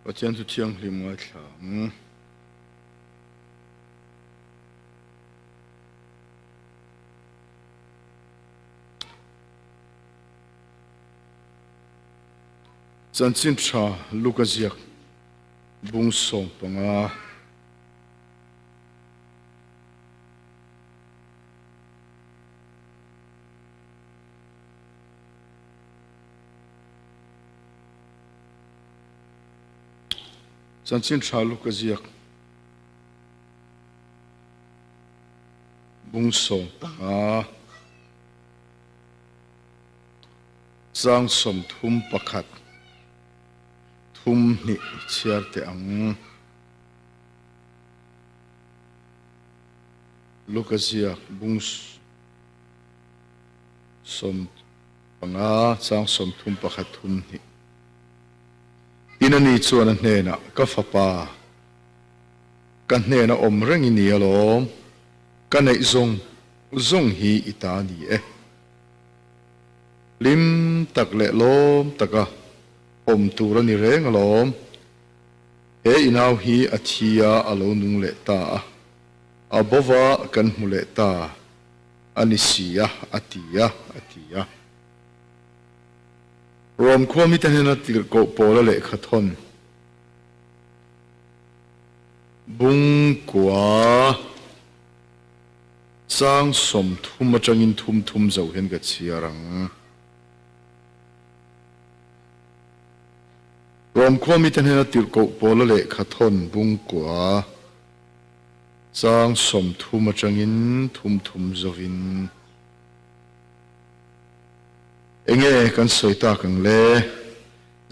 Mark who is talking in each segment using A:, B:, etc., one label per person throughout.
A: Pathian chu thianghlim ngaithla ang. Chanchin tha Luka ziak bung 15. Chanchin tha Luka ziak bung 15 chang 31 3 2 chhiar teh ang. Luka ziak bung 15 chang 31 3 2. Tin ani chuan a hnenah, Ka fapa, ka hnena awm reng i ni alawm, ka neih zawng zawng hi i ta a ni e. Hlim tak leh lawm taka awm tur a ni reng alawm. He inau hi a thi a, a lo nung leh ta a, a bova kan hmu leh ta a ni si a, a ti a, a ti a. Rom khua mite hnena tirhkoh Paula lehkha thawn Bungkua chang 30 atangin thum thum zo hian ka chhiar ang. Rom khua mite hnena tirhkoh Paula lehkha thawn Bungkua chang 30 atangin thum thum zovin. Enge kan sawi tak ang le?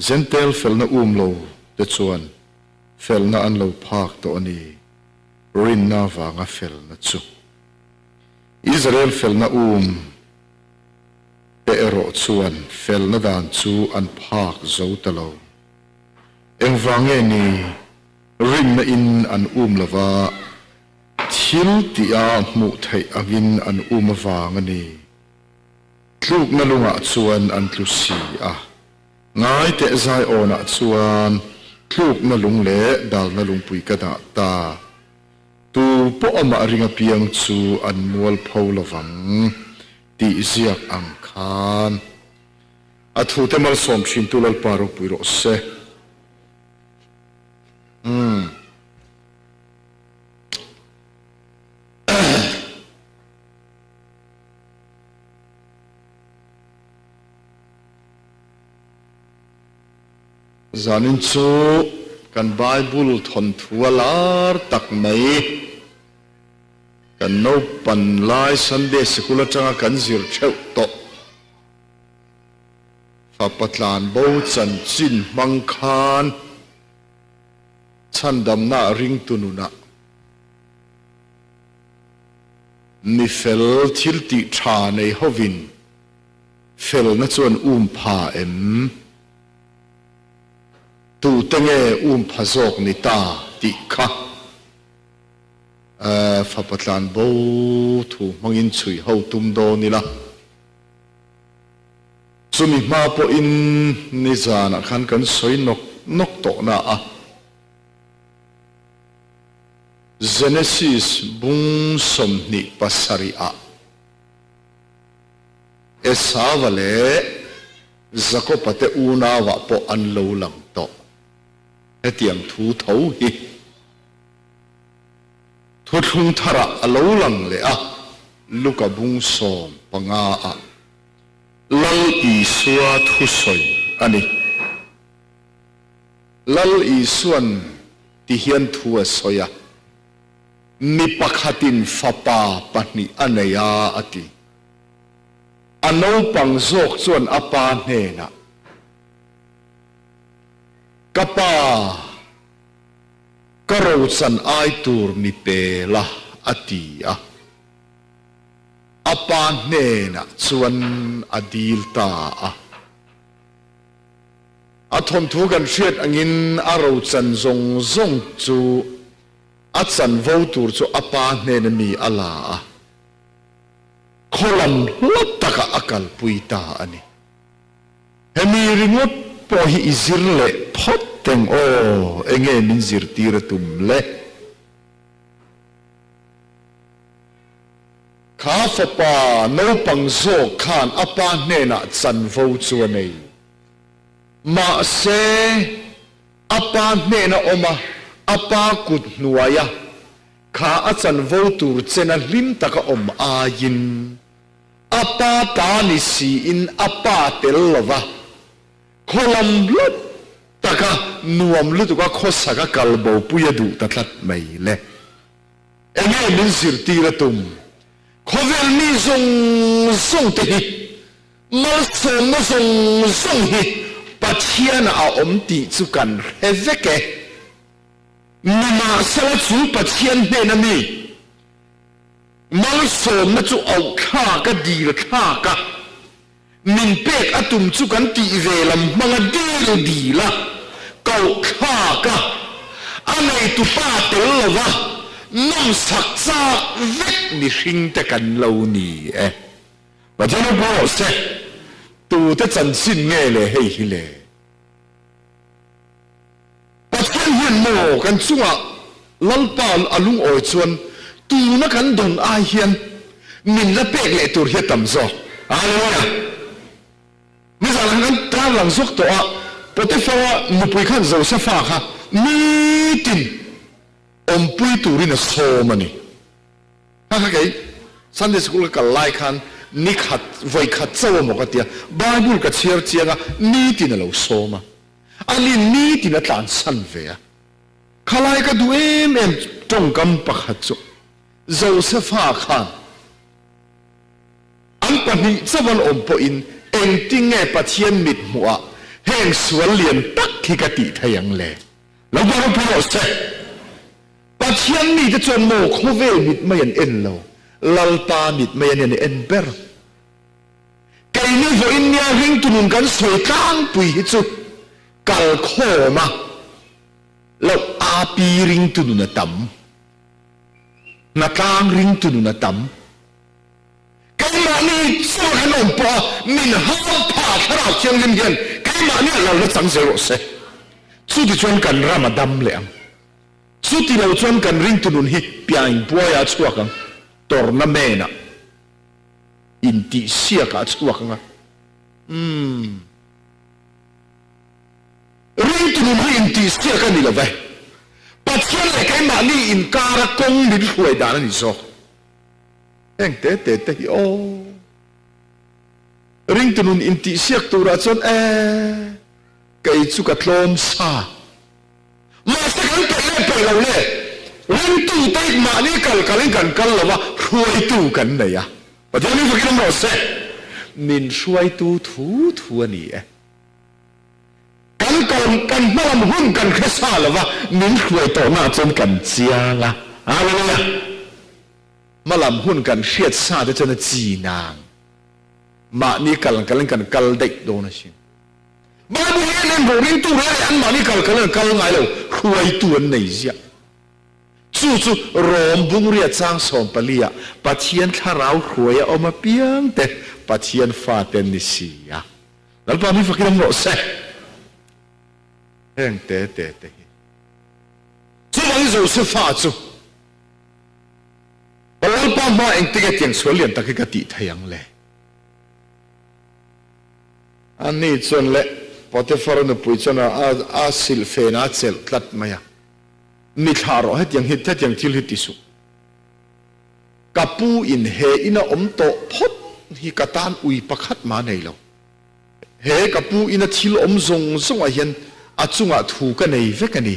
A: Zentel felna um lo te chuan felna an lo phak tawh a ni, rinna vanga felna chu. Israel felna um te erawh chuan felna dan chu an phak zo ta lo. Engvang nge ni rinna in an um lova thil tih-a hmuh theih angin an um avang a ni. Tlukna lungah chuan an tlu si a. Ngai teh Zaiawnah chuan tlukna lung leh dalna lungpui ka dah ta. Tu pawh amah ring apiang chu an mual pho lovang tih ziak ang khan. A thute malsawm thintu Lalpa ropui rawh se. Umm. Zanin chu kan Bible thawnthu a lar tak mai. Kan naupan lai Sunday sikul atanga kan zir theuh tawh. Fapa tlanbo chanchin hmang khan chhandamna ringtu nunah Mi fel thil tih tha nei hovin felna chuan um pha em? Tute nge um pha zawk ni ta tih kha fapa tlan bo thu hmangin chhui ho tum dawn ila. Chumi hma pawhin nizanah khan kan sawi nawk nawk tawhna a. Genesis bung 27 ah Esauva leh Jakoba te unauah pawh an lo lang tawh. Hetiang thu tho hi Thuthlung tharah a lo lang leh a, Luka bung 15 ah Lal Isua thusawi a ni. Lal Isuan ti hian thu a sawi a, Mi pakhatin fapa pahnih a nei a, a ti. A naupang zawk chuan a pa hnenah, Ka pa, ka rochan ai tur mi pe la, a ti a. A pa hnenah chuan a dil ta a. A thawnthu kan hriat angin a rochan zawng zawng chu a chanvo tur chu a pa hnena mi a la a, khaw lam hla takah a kalpui ta a ni. Hemi ringawt pawh hi i zir leh. phawt teng aw, enge min zirtir a tum le? Kha fapa naupang zawk khan a pa hnenah chanvo chu a nei. Mahse, a pa hnena awm a, a pa kut hnuaia kha a chanvo tur chena hlim taka awm aiin, a pa ta ni siin a pa tel lova khaw lam hlut taka nuam lutuka khawsaka kal bopui a duh ta tlat mai le. Enge min zirtir a tum? Khawvel mi zawng zawng te hi malsawmna zawng zawng hi Pathianah a awm tih chu kan hre vek e. Nimahsela chu Pathian hnena mi malsawmna chu auh thlak a, dil thlak a, min pek a tum chu kan tih ve lam hmanga dil dil a, koh thlak a, a neitu pa tel lova nawmsak chak vek mihringte kan lo ni e. Pathian ropui rawh se, tute chanchin nge le hei hi le? Pathian hian maw kan chungah Lalpa a lungawi chuan tuna kan dawn ai hian min la pek leh tur hi a tam zawk. Hallelujah! Nizan khan kan tarlang zawk tawh a, Potiphar-a nupui khan Josefa kha nitin awmpui turin a sawm a ni. Kha kha kei Sunday School ka kal lai khan ni khat, vawi khat chauh a maw ka tia, Bible ka chhiar chiang a, nitin a lo sawm a. A ni nitin a tlansan ve a. Khalai ka duh em em tawngkam pakhat chu Josefa khan an pahnih chauh an awm pawhin engtinge Pathian mit hmuhah heng sual lian tak hi ka tih thei ang le? Lo ba ropui rawh se. Pathian mite chuan maw khawvel mit mai an en lo, Lalpa mit mai an en ber. Keini vawiin nia ringtu nun kan sawi tlangpui hi chu kal khawm a loh api ringtu nun a tam, hnatlang ringtu nun a tam. Keimahni chunga kan awm pawha min hau phah Thlarau Thianghlim hian keimahni a lalna chang zel rawh se. Chutichuan kan ram a dam leh ang. Chuti lo chuan kan ringtu nun hi piain buaia a chhuak ang, tawrhna menah. Intihsiak ah a chhuak ang a. Umm. Ringtu nun hi intihsiak a ni lo ve. Pathian leh keimahni inkara kawng min hruai dan a ni zawk. Heng te te te hi aw. Ringtu nun intihsiak turah chuan e, kei chu ka tlawm sa. Mahse kan peih leh peih lo le, ringtute hi mahni kal kalin kan kal lo a, hruaitu kan nei a. Pathian hi fakin awm rawh se. Min hruaitu thu thu a ni e. Kan kal, kan hmalam hun kan hre sa lo va, min hruai tawhnaah chuan kan chiang a. Hallelujah! Hmalam hun kan hriat sa te chuan a chi nang. Mahni kal kalin kan kal daih dawn asin. Bible hian en rawh ringtu reng leh anmahni kal kal an kal ngai lo, hruaitu an nei ziah. Chu chu Rom bungria chang 14 ah Pathian thlarau hruai a awm apiang te Pathian fate an ni si a. Lalpa mi fakin awm rawh se. Heng te te te hi. Chuvangin Josefa chu Lalpa hma engtin nge tiang sual lian tak hi ka tih thei ang le? Ani chuan le Potiphar nupui chuan a silhfen a chelh tlat mai a, Ni thlah rawh, hetiang hi, hetiang thil hi ti suh. Ka pu in he ina awm tawh phawt hi ka tan ui pakhat mah nei lo. He ka pu ina thil awm zawng zawngah hian a chungah thu ka nei vek a ni.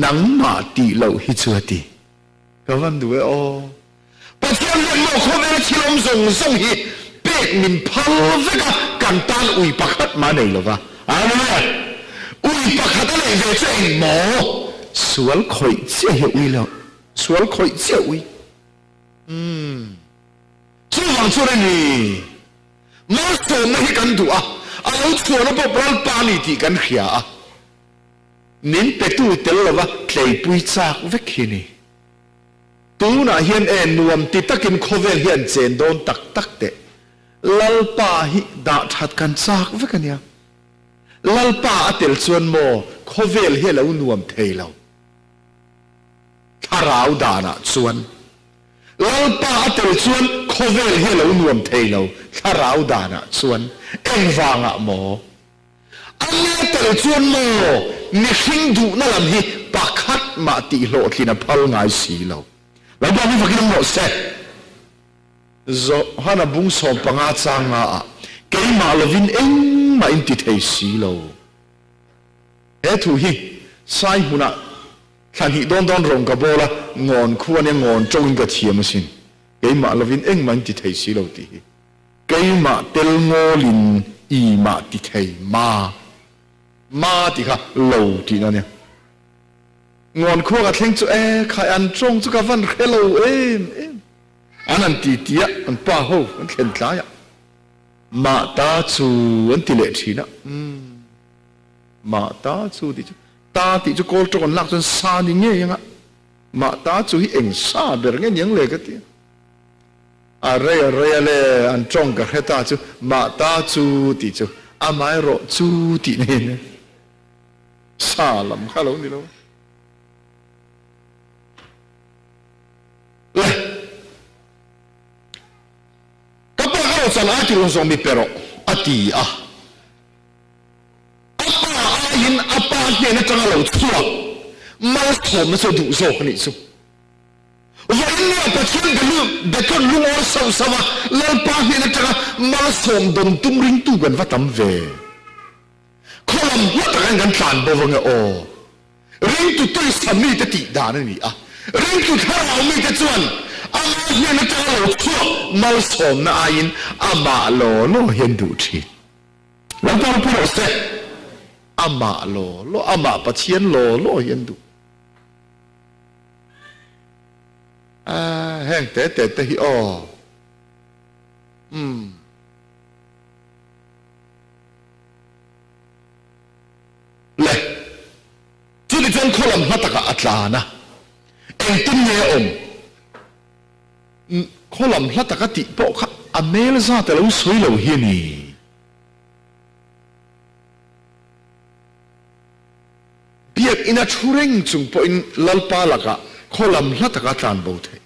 A: Nangmah tih loh hi chu a ti. Ka van duh e aw. Pathian hian maw khawvela thil awm zawng zawng hi pek min phal vek a, kan tan ui pakhat mah a nei lo va. Hallelujah! Ui pakhat a neih ve chu eng maw? Sual khawih chiah hi a ui lo. Sual khawih chiah a ui. Umm. Chuvang chuan a ni. Malsawmna hi kan duh a, a lo chhuahna pawh Lalpa a ni tih kan hria a. Min petu tel lova tleipui chak vek hi a ni. Tunah hian e nuam ti takin khawvel hi an chen dawn tak tak teh. Lalpa hi dah that kan chak vek a nia. Lalpa a tel chuan maw khawvel hi a lo nuam thei lo. Thlarau danah chuan. Lalpa a tel chuan khawvel hi a lo nuam thei lo, thlarau danah chuan. Engvangah maw? A nia tel chuan maw mihring duhna lam hi pakhat mah tih hlawhtlin a phal ngai si lo. Lalpa mi fakin awm rawh se. Johana bung 15 chang nga ah keimah lovin engmah in ti thei si lo. He thu hi Sai hmunah thla hnih dawn dawn rawng ka bawl a, ngawn khu ania ngawn tawngin ka thiam asin. Keimah lovin engmah in ti thei si lo tih hi. Keimah tel ngawlin i mah ti thei ma ma tih kha lo tihna ania. Ngawn khua ka thleng chu e khai an tawng chu ka van hre lo em em. An an ti ti a, an pa ho an thlen tlai a. Mah ta chu an ti leh thin a. Umm mah ta chu tih chu ta tih chu kawl tawng an lak chuan sa ni ngei anga mah ta chu hi eng sa ber nge niang le ka ti a. A rei a rei a le, an tawng ka hre ta chu, mah ta chu tih chu amaherawh chu tih na in sa lam kha lo ni lo. Le, ka pa ka rawh chan ai tirun zawng mi pe rawh a ti a. A pa aiin a pa hnen atanga lo chhuak malsawmna chu a duh zawk a nih chu. Vawinia Pathian belu Bethel lungawi sauh sauh a, Lalpa hnen atanga malsawm dawn tum ringtu kan va tam ve. Khawlam hla takin kan tlan bo ange aw. Ringtu tisa mite tih dan a ni a, ringtu thlarau mite chuan ama hnen atanga lo chhuak malsawmna aiin amah law law hian duh thin. Lalpa ropui rawh se. Amah law law, amah Pathian law law hian duh. Heng te te te hi aw. Umm. Le. Chumi chuan khaw lam hma takah a tlan a. Engtin nge a awm? Khaw lam hla taka tih pawh kha a hmel zat a lo sawi lo hi a ni. Biakinn a thu reng chung pawhin Lalpa lakah khaw lam hla taka tlan bo theih.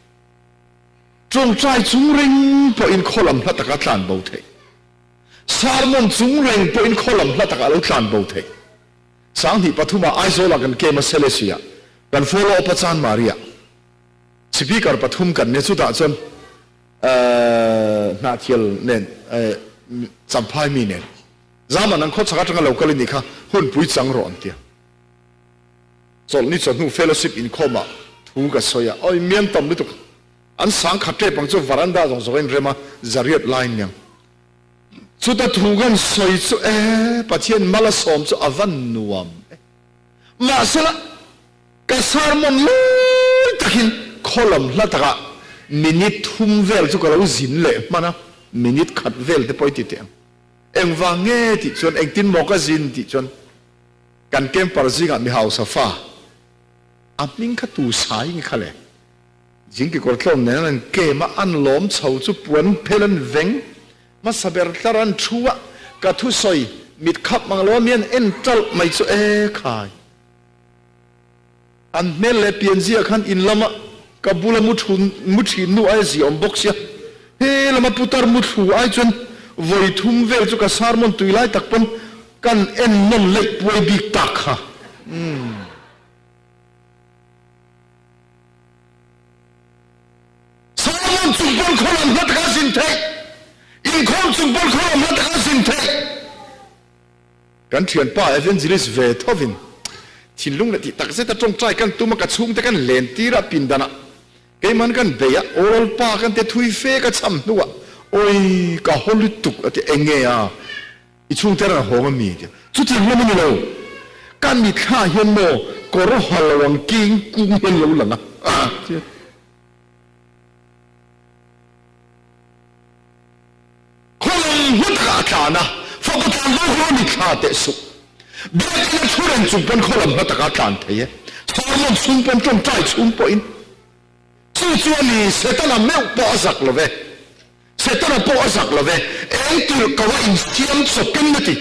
A: Tawngtai chung reng pawhin khaw lam hla taka tlan bo theih. Sermon chung reng pawhin khaw lam hla takah lo tlan bo theih. 2003 ah Aizawlah kan kem a Selesih-ah kan follow up a Chanmari-ah Speaker pathum kan nia chutah chuan Hnahthial nen Champhai mi nen Zaman an khawchhak atanga lo kal i nih kha hunpui chang rawh an tia. Chawlhni chawhnu fellowship inkhawmah thu ka sawi a, awi mian tam lutuk an sang khat tep ang chu varanda zawng zawng a inrem a, zariat lai niang. Chuta thu kan sawi chu e Pathian mal a sawm chu a van nuam e. Mahsela ka sermon lai takin khawlam hla takah minute thum vel chu ka lo zin leh hman a, minute khat vel te pawh i ti teh ang. Engvang nge tih chuan engtin maw ka zin tih chuan kan camper zingah mi hausa fa a hming kha tu sai nge kha le? Zing kekawr tlawm nen an an kem a, an lawm chho chu puan phel an veng hmasa ber tlar an thu a, ka thusawi mit khap mang lo a mi an en talh mai chu e khai. An hmel leh pianzia khan in lama ka bula mu thun mu thin nu ai ziah awm bawk sia, he lama putar mu thlu ai chuan vawi thum vel chu ka sermon tui lai tak pawn kan en nawn leih puai bik tak kha. Umm. Sermon chung pawn khaw lam hla taka zin theih, inkhawm chung pawn khaw lam hla taka zin theih. Kan thianpa Evangelist ve thovin thinlung leh tih tak zeta tawngtai kan tum a, ka chhungte kan len tir a, pindanah keiman kan bei a, Awlpa kan te thui fe ka cham hnuah awi ka haw lutuk a ti, eng nge a i chhungte rawn hawng a mi? tia chutiang hlawm a ni lo, ka mitthla hian maw kawr ha lo ang king kung hian lo lang a, tia. Khawlum hla takah a tlan a, fapa tlan bo kha mi thla teh suh. Biakinn a thu reng chung pawn khawlam hla takah a tlan thei e. Sermon chhung pawn tawngtai chhung pawhin. Chu chu a ni, Setana meuh pawh a zak lo ve. Setana pawh a zak lo ve. Eng tirh ko a insiam chawpin a ti.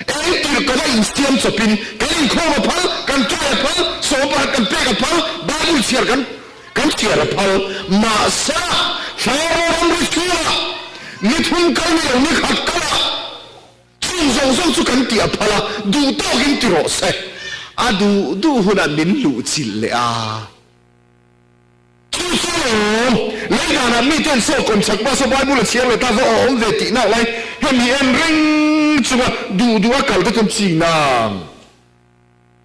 A: Eng tir kana insiam chawpin kan inkhawm a phal, kan try a phal, sawmpakhat kan pek a phal, Bible chhiar kan kan chhiar a phal. Mahse, Thlarau ramri chhungah ni thum kal ni lo ni khat kala chung zawng zawng chu kan tih a phal a, duh tawkin ti rawh se.
B: A duh duh hunah min luhchilh leh a.
A: Chu chu lawm, lei danah miten saw kawm chak pa saw Bible a chhiar leh ta va awm ve tih nak lai hemi en reng chunga duh duh a kal te chuan chi nang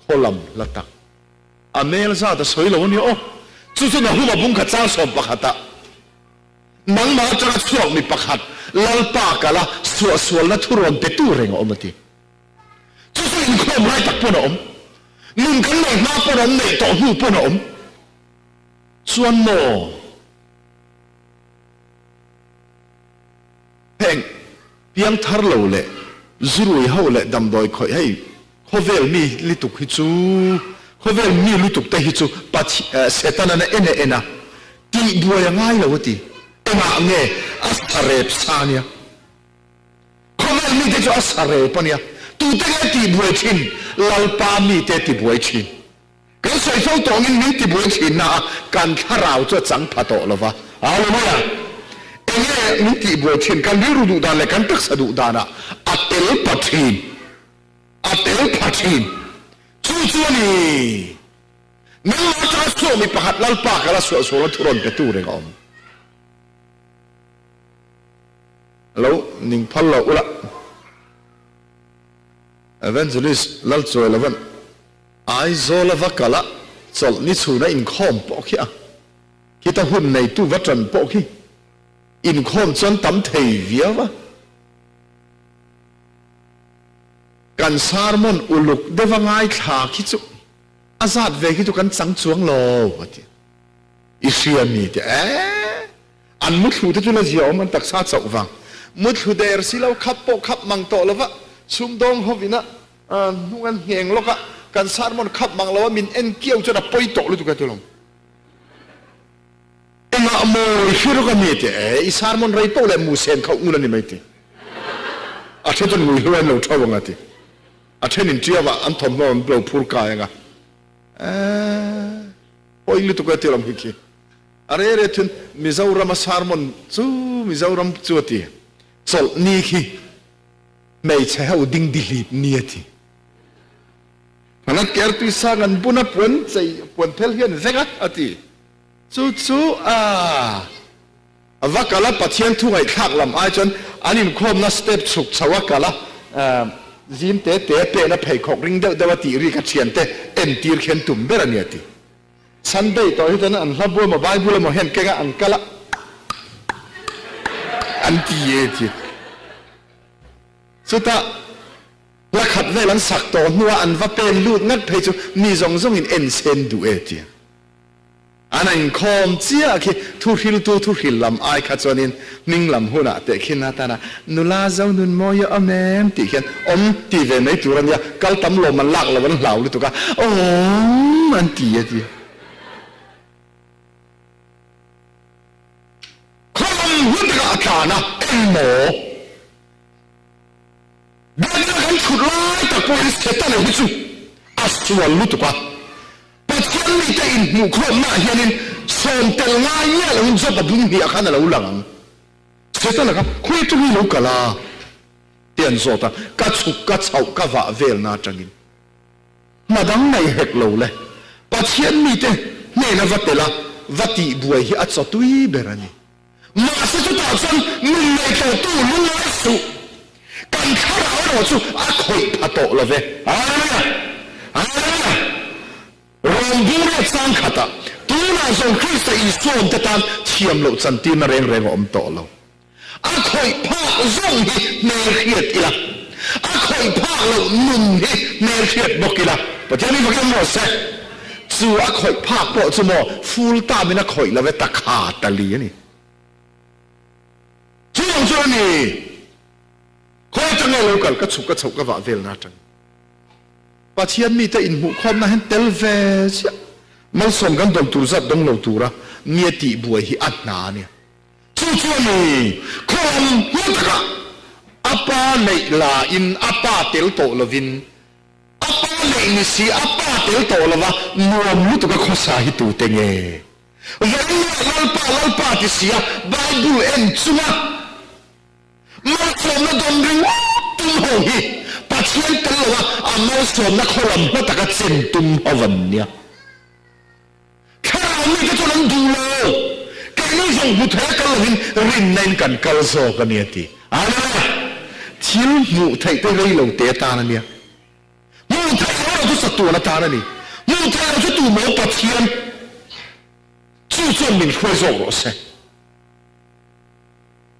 B: khaw lam hla tak a mel zat a sawi lo a nia aw. Chu chu Nahuma bung khat chang sawm pakhat ah nangmah atanga chhuak mi pakhat Lalpa kal a suahsualna thurawn petu reng a awm a ti.
A: Chu chu inkhawm lai tak pawn a awm, nun kan neih hma pawn a awm, neih tawh hnu pawn a awm.
B: Chuan maw? Heng piang thar lo leh zurui ho leh damdawi khawih hei khawvel mi lutuk hi chu khawvel mi lutuk te hi chu Pathi Setana na en a en a tih buai a ngai lo a ti. Engah nge a sa rep sa nia?
A: Khawvel mite chu a sa rep a nia. Tute nge tih buai thin? Lalpa mite ti buai thin. Kan sawi fo tawngin min tibuai thin na a, kan thlarau chu a chang pha tawh lo va. Hallelujah! Enge min tihbuai thin? Kan rilru duh dan leh kan taksa duh danah a tel pha thin. A tel pha thin. Chu chu a ni. Nangmah atanga chhuak mi pakhat Lalpa ka la suahsualna thu rawn petu reng a awm.
B: Lo ning phal lo ula. Evangelist Lalchuai Lovan. Aizawl a va kal a, chawlh ni chhuna inkhawm pawh khi a, khita hun neitu va tan pawh khi inkhawm chuan tam thei viau a. Kan sermon uluk deuh a ngaithla khi chu a zat ve khi chu kan chang chuang lo a ti. I hria mi te eh an muthlu te chu la zia awm an taksa chauh vang. Muthlu der si lo khap pawh khap mang tawh lova chhumdawng hovin a Hnung an ngheng lawk a, kan sermon khap mang lo a, min en kiau chuan a pawi tawh lutuk a tulawm.
A: Engah maw i hre rawk a mi ti e, i sermon rei poh leh mu sen khauh ngun a ni mai ti.
B: A then chuan ngui hluai an lo tho ang a ti. A then in tiau ah an thawmhnaw an lo phur kai ang a. Eeh pawi lutuk a ti lawm khi khi. A re re thun Mizoram a sermon chu Mizoram chu a ti. Chawlh ni khi.
A: Hmeichhe ho ding dihlip ni a ti. Phalat ker tui sang an bun a puan chei puan phel hian vek a a ti.
B: Chu chu a va kal a Pathian thu ngaihthlak lam ai chuan an inkhawmna step chhuk chho a kal a zim te te pen a pheikhawk ring deuh deuh a tih ri kha thiante entir khian tum ber a ni a ti.
A: Sunday tawh hi chuan an hla bu emaw Bible emaw hian keng a an kal a
B: an ti e ti. Chutah hla khat vel an sak tawh hnuah an va pen lut ngat phei chu mi zawng zawngin en sen duh e tia an a inkhawm chiah khi thuhriltu thuhril lam ai kha chuanin hming lam hunah teh khin atana nula zo nun mawi a awm em tih khian awm ti ve mai tur a nia, kal tam lawm an lak lo an hlau lutuk a awm an ti a tia.
A: Khaw lam hla takah a tlan a, engmaw? Biakina kan thut lai tak pawhin Setana hi chu a sual lutuk a. Pathian mite inhmuhkhawmnaah hianin sawm tel ngai miah loin Job-a bung hniah khan a lo lang ang.
B: Setana kha, Khawi atang hi lo kal a? tih an zawt a, ka chhuk ka chhoh ka vah velna atangin.
A: Hna dang nei hek lo le. Pathian mite hnena va tel a, va tih buai hi a chaw tui ber a ni. Mahse chutah chuan nun nei tawhtu lungngai suh. Kan thlarau erawh chu a khawih pha tawh lo ve. Hallelujah! Hallelujah! Rom bungriat chang khatah, Tunah zawng Krista Isuaawmte tan thiam loh chantirna reng reng a awm tawh lo. A khawih phak zawng hi hmelhriat ila, a khawih phak loh nun hi hmelhriat bawk ila, Pathian hi fakin rawh se. Chu a khawih phak pawh chu maw full time in a khawih lo e ta kha ta li a ni. Chu ang chu a ni. Khawi atang nge lo kal ka chhuk ka chhoh ka vah velna atang.
B: Pathian mite inhmuhkhawmna hian tel ve chiah. Malsawm kan dawn tur zat dawng lo tura mi a tihbuai hi a hna a nia.
A: Chu chu a ni, khaw lam hla takah a.
B: A pa neih la in a pa tel tawh lovin a pa neih ni si a pa tel tawh lova nuam lutuk a khawsa hi tute nge? Vawiin Lalpa Lalpa ti si a Bible en chunga Malsawmna dawn ringawt tum ho hi Pathian tel lo a a malsawmna khaw lam hla taka chen tum ho an nia. Thlarau mite chuan an duh lo. Keini zawng hmu thei a kal lovin rinna in kan kal zawk a nia ti. Hallelujah! Thil hmuh theih te rei lo te atan a nia. Hmuh theih lo lo chu chatuan atan a ni. Hmuh theih lo chu tumaw Pathian chu chuan min hruai zawk rawh se.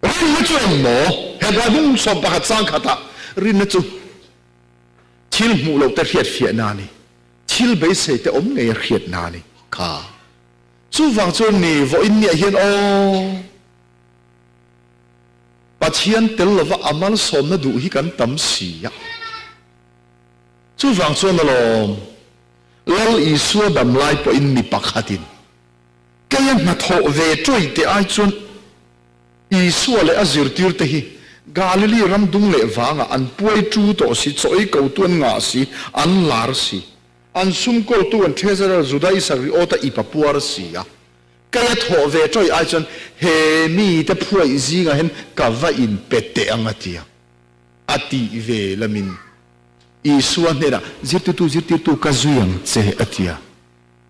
B: Rinna chu eng maw? Hebrai hmung 11 chang khatah rinna chu thil hmuh loh te hriat fiahna a ni, thil beisei te awm ngei a hriatna a ni kha. Chuvang chuan ni vawiin niah hian aw, Pathian tel lova a malsawmna duh hi kan tam si a. Chuvang chuan alawm, Lal Isua damlai pawhin mi pakhatin Keia hnathawh ve ṭawih teh ai chuan Isua leh a zirtirte hi Galili ram dung leh vangah an puai ṭu tawh si, chaw ei kotu an ngah si, an lar si. An sum kawltu an treasurer Juda Isakriota ip a puar si a. Keia thawh ve ṭawih ai chuan he mite phuaih zingah hian ka va inpe teh ang a ti a. A tih ve lamin Isua hnenah, Zirtirtu, zirtirtu ka zui ang che a ti a.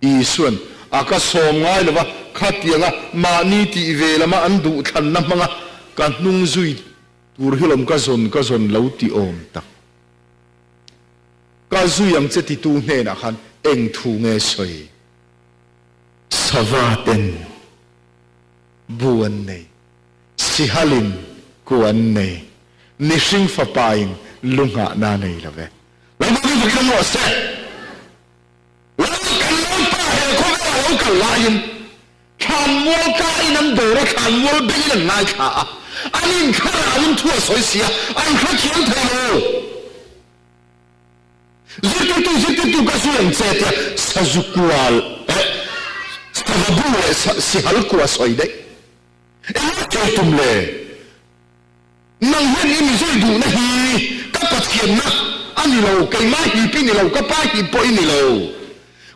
B: Isuan a ka sawm ngai lova, khatianga mahni tih ve lama an duhthlanna hmanga ka hnung zui tur hi lawm ka zawn ka zawn lo ti awm tak. Ka zui ang che titu hnenah khan eng thu nge sawi? Sava ten bu an nei, sihalin ku an nei, mihring fapain lu nghahna a nei lo ve. Lalpa fakin awm rawh se! Lal kan Lalpa he khawvela lo kal laiin thlanmual kaiin an dawr a, thlanmual bengin an ngaithla a, an inthlarauin thu a sawi si a, an hrethiam thei lo. Zirtirtu, zirtirtu ka zui ang che tia sazu kual eh sava bu leh sihal kua sawi daih. Eng nge tum le? Nang hian i mi zui duhna hi ka Pathianna a ni lo, keimah hip i ni lo, ka pa hip pawh i ni lo.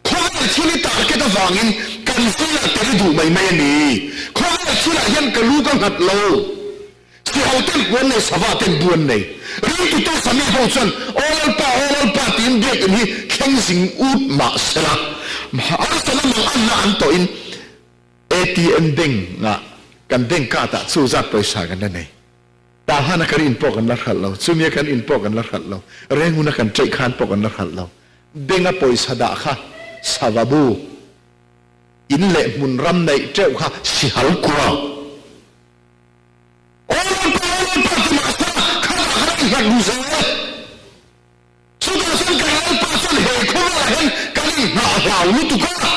B: Khawvel thil i target avangin kan zingah tel i duh mai mai a ni. Khawvel thilah hian ka lu ka nghat lo. Sihal ten puan nei, sava ten bu an nei. Ringtute Sami ho chuan, Aw Lalpa, aw Lalpa tiin biakinn hi thleng zing ut mah sela, harsatna mang anna an tawhin, ATM bank ah kan bank card ah chu zat pawisa kan la nei. Tahan a kan in pawh kan la hralh lo, chumi a kan in pawh kan la hralh lo, Rengun a kan cheih khan pawh kan la hralh lo. Bank a pawisa dah kha savabu, in leh hmun ram neih teuh kha sihal kua. Aw Lalpa, aw Lalpa ti mahse kha dah khan a innghat lu zel. Chutah chuan kan Lalpa chuan he khawvelah hian kan inngah hlau lutuk a,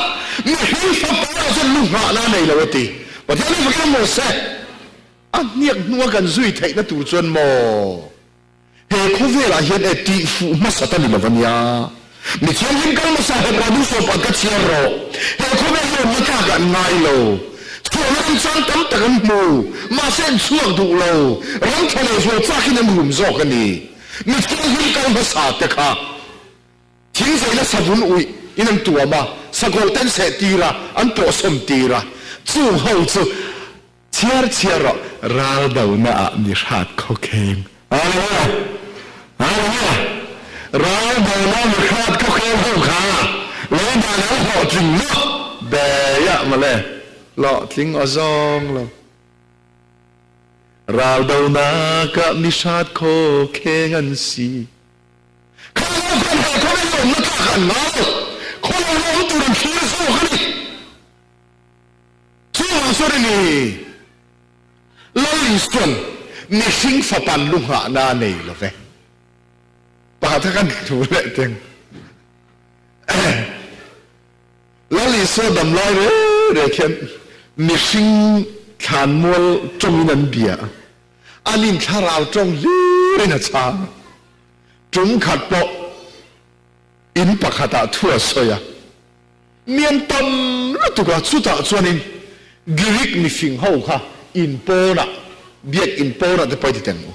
B: mihring fapa erawh chuan lu nghahna a nei lo a ti. Pathian hi fakin a maw se, a hniak hnunga kan zui theihna tur chuan maw he khawvelah hian e tih fuh hmasat a ni lo a nia. Mi thianghlim kal hmasa Hebrai bu sawpa ka chhiar rawh. He khawvel hi awmna tlakah an ngai lo. Chhuahna remchang tam tak an hmu, mahse an chhuak duh lo. Ram tha leh zual chakin an rum zawk a ni. Mi thianghlim kal hmasa te kha thing zeina savun uih in an tuam a, sakawlh ten seh tir a, an pawhsawm tir a, chung ho chu chhiar chhiar rawh. Ral dona ah mi hrat khawkheng. Hallelujah! Hallelujah! Ral dona mi hrat khawkheng ho kha lo dan an hlawhtling maw? Beiah mawle, hlawhtling aw zawng lo. Raldonak ah mihrat khaw kheng an si. Kha lo khan he khawvel lawmna tlak an ngah lo. Khaw lo lawm tur an thlir zawk a ni. Chuvang chuan a ni, Lal Isuan mihring fapan lu nghahna a nei lo ve. Pakhat kha kan hmu leh teng. Lal Isua dam lai reng reng hian mihring thlanmual tawngin an bia a, an inthlarau tawng hlirin a chhang a. Tum khat pawh in pakhatah thu a sawi a, mi an tam lutuk a, chutah chuanin Greek mifing ho kha in pawnah, biak in pawnah te pawh i ti teng u.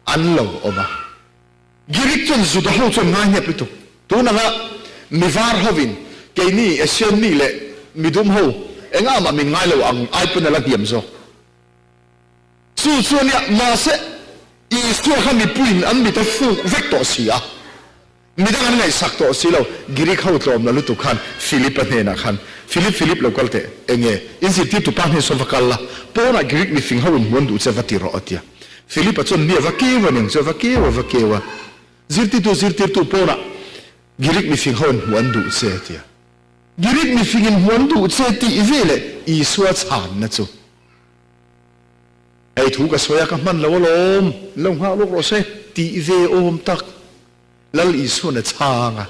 B: an lo awm a. Girik chuan Juda ho chuan ngai hnep lutuk. Tun anga mi var hovin keini Asian mi leh midum ho engah mah min ngai lo ang ai pawn a la hniam zawk. Chu chu a nia, mahse Isua kha mipuiin an mit a fuk vek tawh si a. Midang an ngaihsak tawh si lo, Girik ho tlawm la lutuk khan Philip-a hnenah khan, Philip, Philip lo kal teh, enge in zirtirtu pa hnen sawn va kal la, pawnah Girik mifing ho in hmuan duh che va ti rawh a ti a. Philip-a chuan mi a va keu a niang chu, a va keu a va keu a, Zirtirtu, zirtirtu pawnah Girik mifing ho in hmuan duh che a ti a. Girik mifing in hmuan duh che tih veleh Isua chhanna chu. Hei thu ka sawi a, ka hman lo alawm, lo nghah lawk rawh se tih ve awm tak. Lal Isuan a chhang a,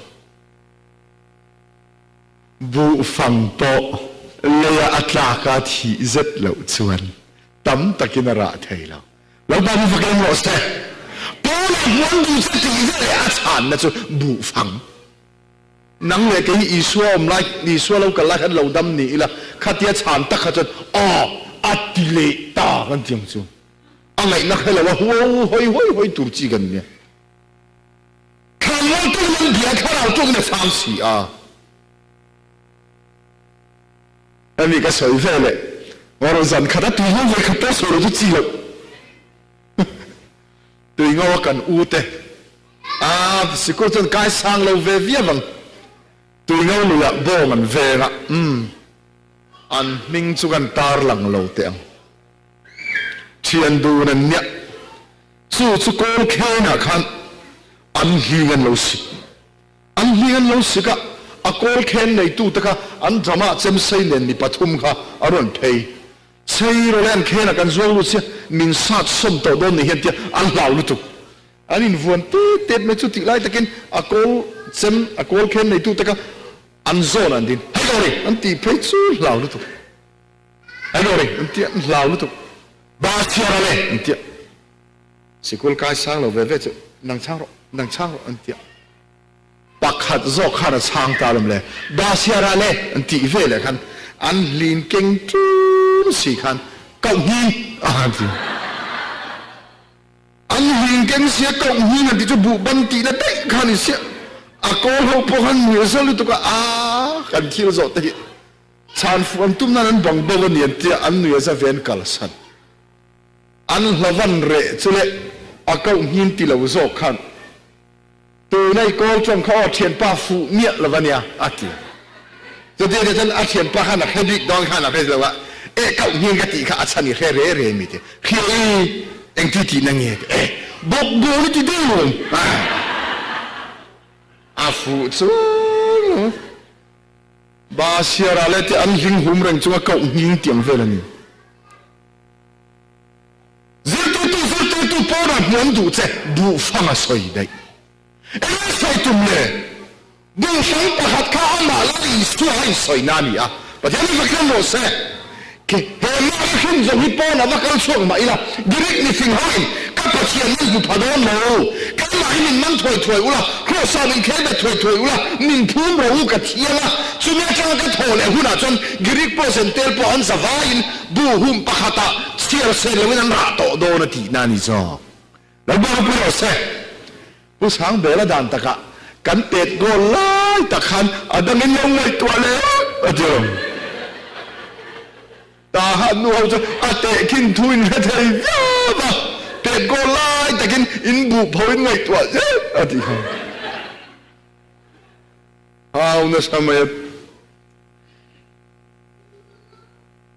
B: buhfang pawh leia a tlak a thih zet loh chuan tam takin a rah thei lo. Lo pa mi fak em rawh se. Paula hmuan duh che tih veleh a chhanna chu buhfang. Nang leh kei hi Isua awm lai, Isua lo kal lai khan lo dam ni ila, khatia chhan tak kha chuan aw a ti leh ta kan ti ang chu. A ngaihna hre lo a huau hawi hawi hawi tur chi kan nia. Thlanmual tukin an bia, thlarau tukin a chhang si a. Hemi ka sawi ve leh, Ngawrh zan khat a tui ngo ve khat pawh sawi lo chu chi loh. Tui ngo a kan u te a sikul chuan kai sang lo ve viau ang. Tui ngo luiah bawng an veng a, umm an hming chu kan tarlang lo teh ang. Thian dun an nia. Chu chu kawl khenah khan an hling an lo sik. An hling an lo sik a, a kawl khen neitute kha an dramah chemsei nen mi pathum kha a rawn phei. Chei rawh le an khenah kan zuang lut sia, min sat sawm tawh dawn ni hian tia an hlau lutuk. An invuan tet tet mai chu tih lai takin a kawl chem, a kawl khen neitute kha an zawn an din. Hei Lori! An tih phei chu hlau lutuk. Hei Lori! An tia an hlau lutuk. Ba chhiar a le an tia. Sikul kai sang lo ve ve chu nang chhang rawh, nang chhang rawh an tia. Pakhat zawk khan a chhang ta lawm le, ba chhiar a le an tih ve leh khan an hlin keng ṭun si khan koh hnin a han ti. An hlin keng sia koh hnin an tih chu buh ban tihna daih kha a ni sia. A kawl ho pawh khan nuih a zal lutuk a, aa kan thil zawh te hi chhan fuh an tum nan an bang bo a ni an tia, an nuih a za ve an kalsan. An hlavan reh chu leh a koh hnin ti lo zawk khan tuna i kawl tawng kha aw thianpa fuh miah lo a nia a ti. Chuti a nih chuan a thianpa khan a hre bik dawn khan a hre lo a, eh koh hnin ka tih kha a chhan i hre re re mi ti. Hria i engti tihna nge ti eh bawk bul i ti deuh a fuh chuang lo. Ba Sierra leh te an hling hum reng chunga koh hning tiang vel a ni. Zirtirtu zirtirtu pawnah hmuh an duh che, buhfang a sawi daih. Enge sawi tum le? Buhfang pakhat kha amah Lal Isua a insawina a ni a, Pathian hi va kal rawh se. He mah hi hrim zawng hi pawnah va kal chhuak mah ila, Greek mifing hoin ka Pathian nan hmu pha dawn lo. Keimah hi min man thuai thuai ula, Krawsa min khel bet thuai thuai ula, min phum rawh u ka thiang a. Chumi atanga ka thaw leh hunah chuan Greek pawh Zentel pawh an za vaiin Bu hum pakhatah chhiar sen loin an rah tawh dawn a tihna a ni zawk. Lalpa ropui rawh se. Pu Sangbela dan takah kan pet goal lai tak khan a dangin lo ngaihtuah leh a ti lo. Tahan nu ho chu a tehkhin thu in hre thei viau a, pet goal lai takin in buh pho in ngaihtuah zel a tih kha. Hau nasa mai a.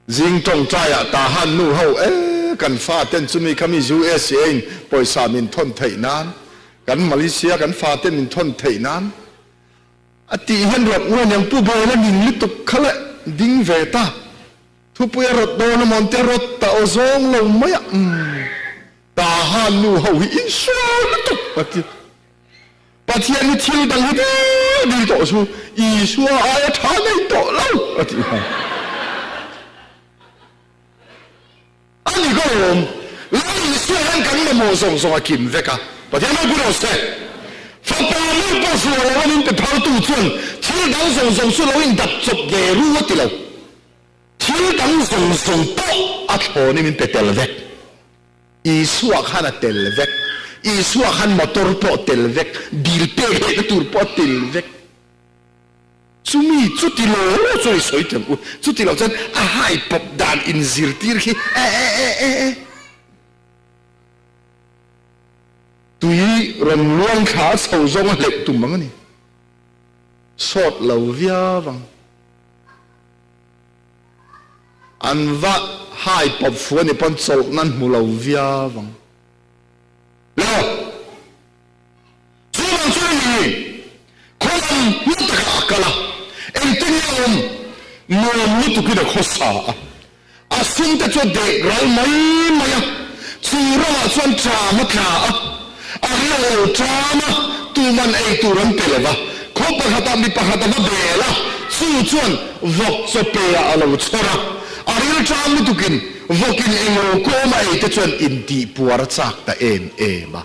B: Zing tawngtaiah Tahan nu ho e kan fa ten chumi khami USA in pawisa min thawn theih nan, kan Malaysia kan fa ten min thawn theih nan a tih hian rawt nge niang Pu Bawla ning lutuk kha le ding ve ta thupui a rawt dawn a mawn te rawt ta aw zawng lo mai a umm Tahan nu ho hi insual lutuk a ti. Pathian hi thil dang hi dil dil tawh chu Isua aia tha nei tawh lo a tih kha. A ni ka lawm. Lal Isua hian kan mamawh zawng zawng a kim vek a. Pathian ropui rawh se. Fapa meuh pawh hrual lo a min pe phaltu chuan thil dang zawng zawng chu lo indap chawp ve ru a ti lo. Thil dang zawng zawng pawh a thlawn in min pe tel vek. Isua khan a tel vek. Isua khan motor pawh tel vek, bill pek lehna tur pawh tel vek. Chumi chuti lo lo chuan i sawi tel u, chuti lo chuan a hai pawp dan inzirtir khi e e e e e. Tui rawn luang thla a chho zawng a hleuh tum ang a ni. Sawt lo viau ang. An va hai pawp fu a ni pawn chawlh nan hmu lo viau ang. Lo! Chuvang chuan a ni, khaw lam hma takah a kal a, engtin nge a awm? Nuam lutukin a khawsa a, a sumte chu a dek ral mai mai a, chu ramah chuan ṭam a tla a, a rial lo ṭam a, tuman ei tur an pe lo va, khaw pakhatah mi pakhat a va bel a, chu chuan vawk chaw pe ah a lo chhawr a, a ril ṭam lutukin vawkin englo kawm a ei te chuan intihpuar a chak ta em em a.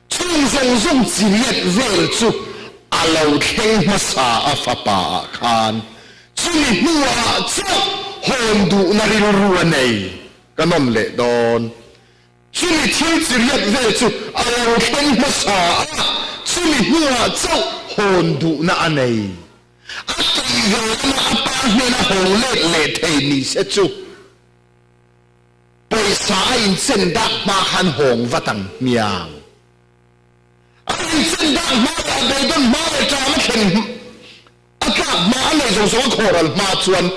B: Chung zawng zawng chi let vel chu a lo thleng hmasa a fapa ah khan chumi hnuah chauh hawn duhna rilru a nei ka nawm leh dawn. Chumi thil chi riat vel chu a lo thleng hmasa a chumi hnuah chauh hawn duhna a nei. A tih ve lama a pa hnena haw let leh thei ni se chu. Pawisa a inchen dak hma khan hawng vat ang hmiang. A inchen dak hma leh a beidawn hma leh ṭam a thlen a tlak hma a neih zawng zawng a khawhral hma chuan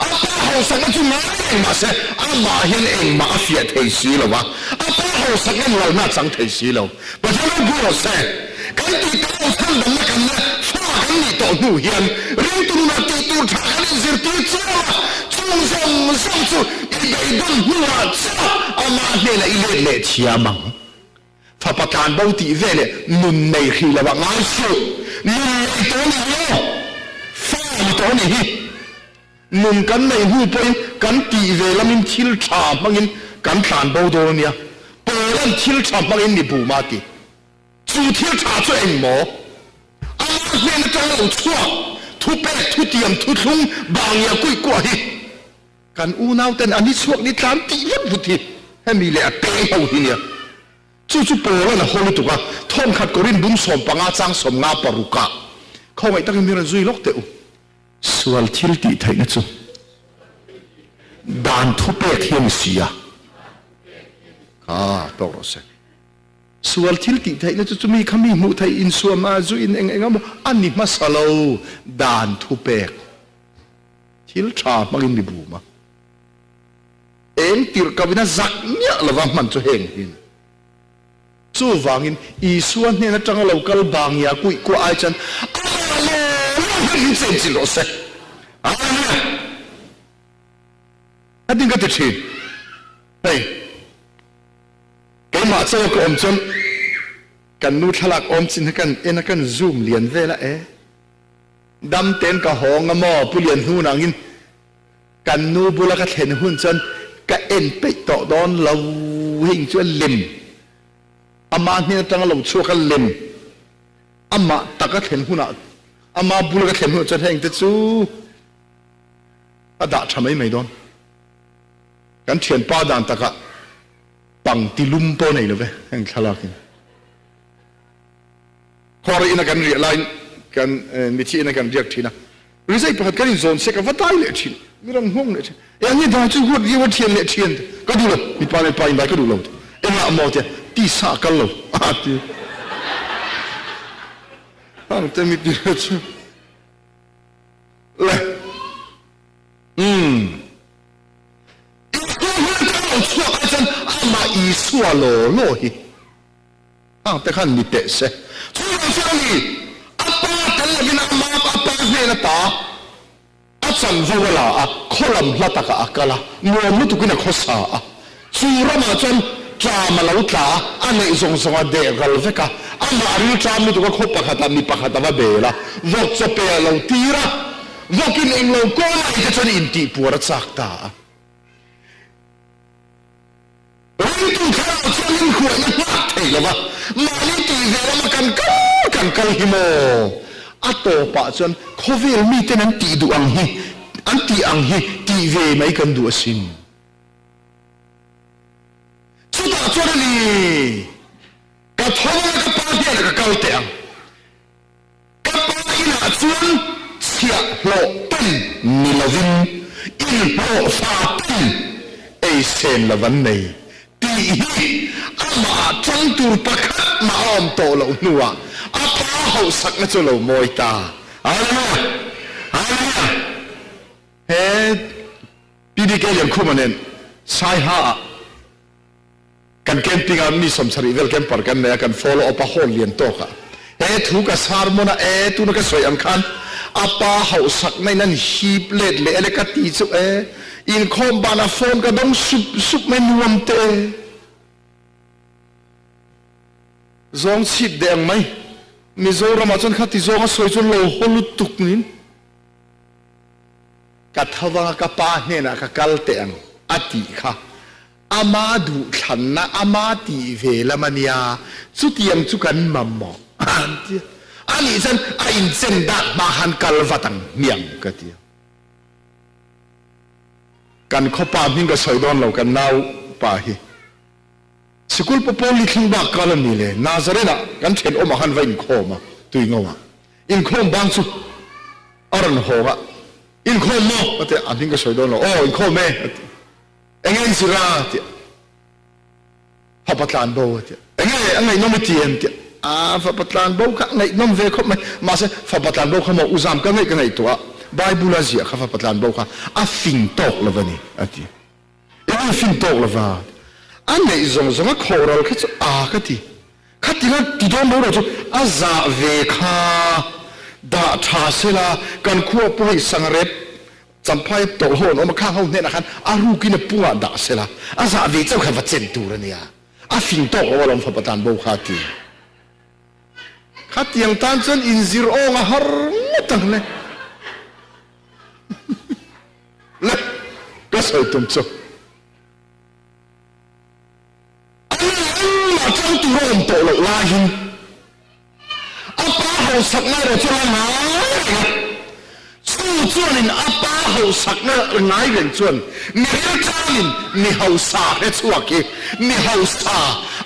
B: a pa hausakna chu ngai reng mah se amah hian engmah a fiah thei si lo a, a pa hausakna lalna a chang thei si lo. Pathian ropui rawh se. Kan tih tawh lo chhandamna kan la fa kan nih tawh hnu hian ringtu nunah tih tur tha kan inzirtir chiam a, chung zawng zawng chu i beidawn hnuah chauh amah hnenah i let leh thiam ang. Fapa tlanbo tih veleh nun nei hrih lo ah ngai suh. Nun nei tawh ni lo, fa ni tawh ni hi. Nun kan neih hnu pawhin kan tih ve lamin thil tha hmangin kan tlanbo dawn a nia. Paula'n thil tha hmangin mi bum a ti. Chu thil tha chu eng maw? Amah hnen atanga lo chhuak, thupek, thutiam, thuthlung, bangia kuih kuah hi kan unauten an i chhuak ni tlan tih vut vut hi hemi leh a peng ho hi nia. Chu chu Paula'n a haw lutuk a, thawnkhat Korin bum 15 chang 56 ah khawngaih takin min rawn zui lawk teh u. Sual thil tih theihna chu dan thupek hi a ni si a, kha tawk rawh se. Sual thil tih theihna chu chumi kha mi hmuh theih insuam a, zu in eng eng emaw a ni hmasa lo, dan thupek thil tha hmangin mi bum a, eng tirh ko in a zak miah lova hman chu heng hi a ni. Chuvangin Isua hnen atanga lo kal bangia kuih kuah ai chuan amah lo lo hian min chenchilh rawh se. Amen. A ding ka ti thin. Hei. Keimah chauh a ka awm chuan kan nu thlalak awm chin hi kan en a kan zoom lian vel a e. Dam ten ka hawng a maw Pu Lian hnun angin kan nu bula ka thlen hun chuan ka en peih tawh dawn lo heng chu a lem ama hnen atanga lo chhuak a lem amah taka thlen hunah ama bula ka thlen hunah chuan heng te chu a dah tha mai mai dawn. Kan thianpa dan takah pangti lum pawh nei lo ve heng thlalak in. Khawra ina kan riah laiin kan mithi ina kan riak thin a, rizai pakhat kan inzawn sek a va dai leh thin, mi rawn nghawng leh thin. Eng nge dai chu huat viau a thian leh thian te ka duh lo, mipa leh pa indai ka duh lo te, engah maw tia tisa a kal lo a ti. Hang te mi tih chu le. Umm. Isua hmel te a lo chhuak ai chuan amah Isua law law hi hang te khan ni teh se. Chuvang chuan a ni, a pa tel lovin ama a pa hnen ata a chanvo a la a, khaw lam hla takah a kal a, nuam lutukin a khawsa a. Chu ramah chuan ṭam a lo tla a, a neih zawng zawng a deh ral vek a, amah ril ṭam lutuk a khaw pakhatah mi pakhat a va bel a, vawk chawpe a lo tir a, vawkin englo kawl a ei te chuan intihpuar a chak ta a. Ringtu thlarau chuan inhruaina nghak thei lo va, mahni tih ve lama kan kal kan kal hi maw? A tawpah chuan khawvel miten an tih duh ang hi, an tih ang hi tih ve mai kan duh asin. Chutah chuan a ni. tho anga ka pa hnenah ka kal teh ang. Ka pa inah chuan chhiahhlawh ten ni lovin inhlawhfa ten ei sen lo an nei tih hi amah tang tur pakhat mah a awm tawh loh hnuah a pa hauhsakna chu lo mawi ta. Hallelujah! Hallelujah! He PDK Liankhuma nen Saiha ah Kan camping ah mi 70 vel camper kan nei a, kan follow up a hall lian tawk ah. He thu ka sermon a e, tuna ka sawi ang khan a pa hauhsak na in an hip let leh ale ka ti chu e, inkhawm ban ah phone ka dawng sup sup mai nuam te e. Zawng chhip deh ang mai. Mizoram ah chuan khati zawng a sawi chuan lo haw lutuk nin. Ka tho anga ka pa hnenah ka kal teh ang a tih kha Ama duhthlanna, ama tih ve lam a nia, chutiang chu kan mamawh an ti a. Anih chuan a inchen dak hma khan kal vat ang hmiang ka ti a. Kan khawpa hming ka sawi dawn lo, kan nau pa hi sikul pawh pawl li thleng bak kal a ni le, Nazareth ah kan thenawmah khan va inkhawm a, Tuingo ah inkhawm bang chu a rawn hawng a, Inkhawm maw? a ti a, a hming ka sawi dawn lo, Aw inkhawm e a ti. Enge in zir a tiah fapa tlan bo a tiah enge a ngaihnawm i ti em tiah a fapa tlan bo kha ngaihnawm ve khawp mai mahse fapa tlan bo kha maw u zam ka ngaih ka ngaihtuah a Bible a ziah kha fapa tlan bo kha a fing tawk lo a ni a ti enge fing tawk lova a neih zawng zawng a khawh ral kha chu a ka ti khatinga ti dawn bo ro chu a zah ve kha dah tha sela kan khua pawh hei sangrep Champhai tawlh ho an awm a, khang ho hnenah khan a rukin a pungah dah sela, a zah ve chauh kha va chen tur a nia, a fing tawk lo alawm fapa tan bo kha a ti. Khatiang tan chuan inzir awng a har ngawt ang le. Le, ka sawi tum chu. A nu engmah chang tur a awm tawh loh laiin a pa hausakna erawh chu la ngai reng a. Chu chuanin a pa hausakna ngai reng chuan mi rilṭamin mi hausa hre chhuak hi mi hausa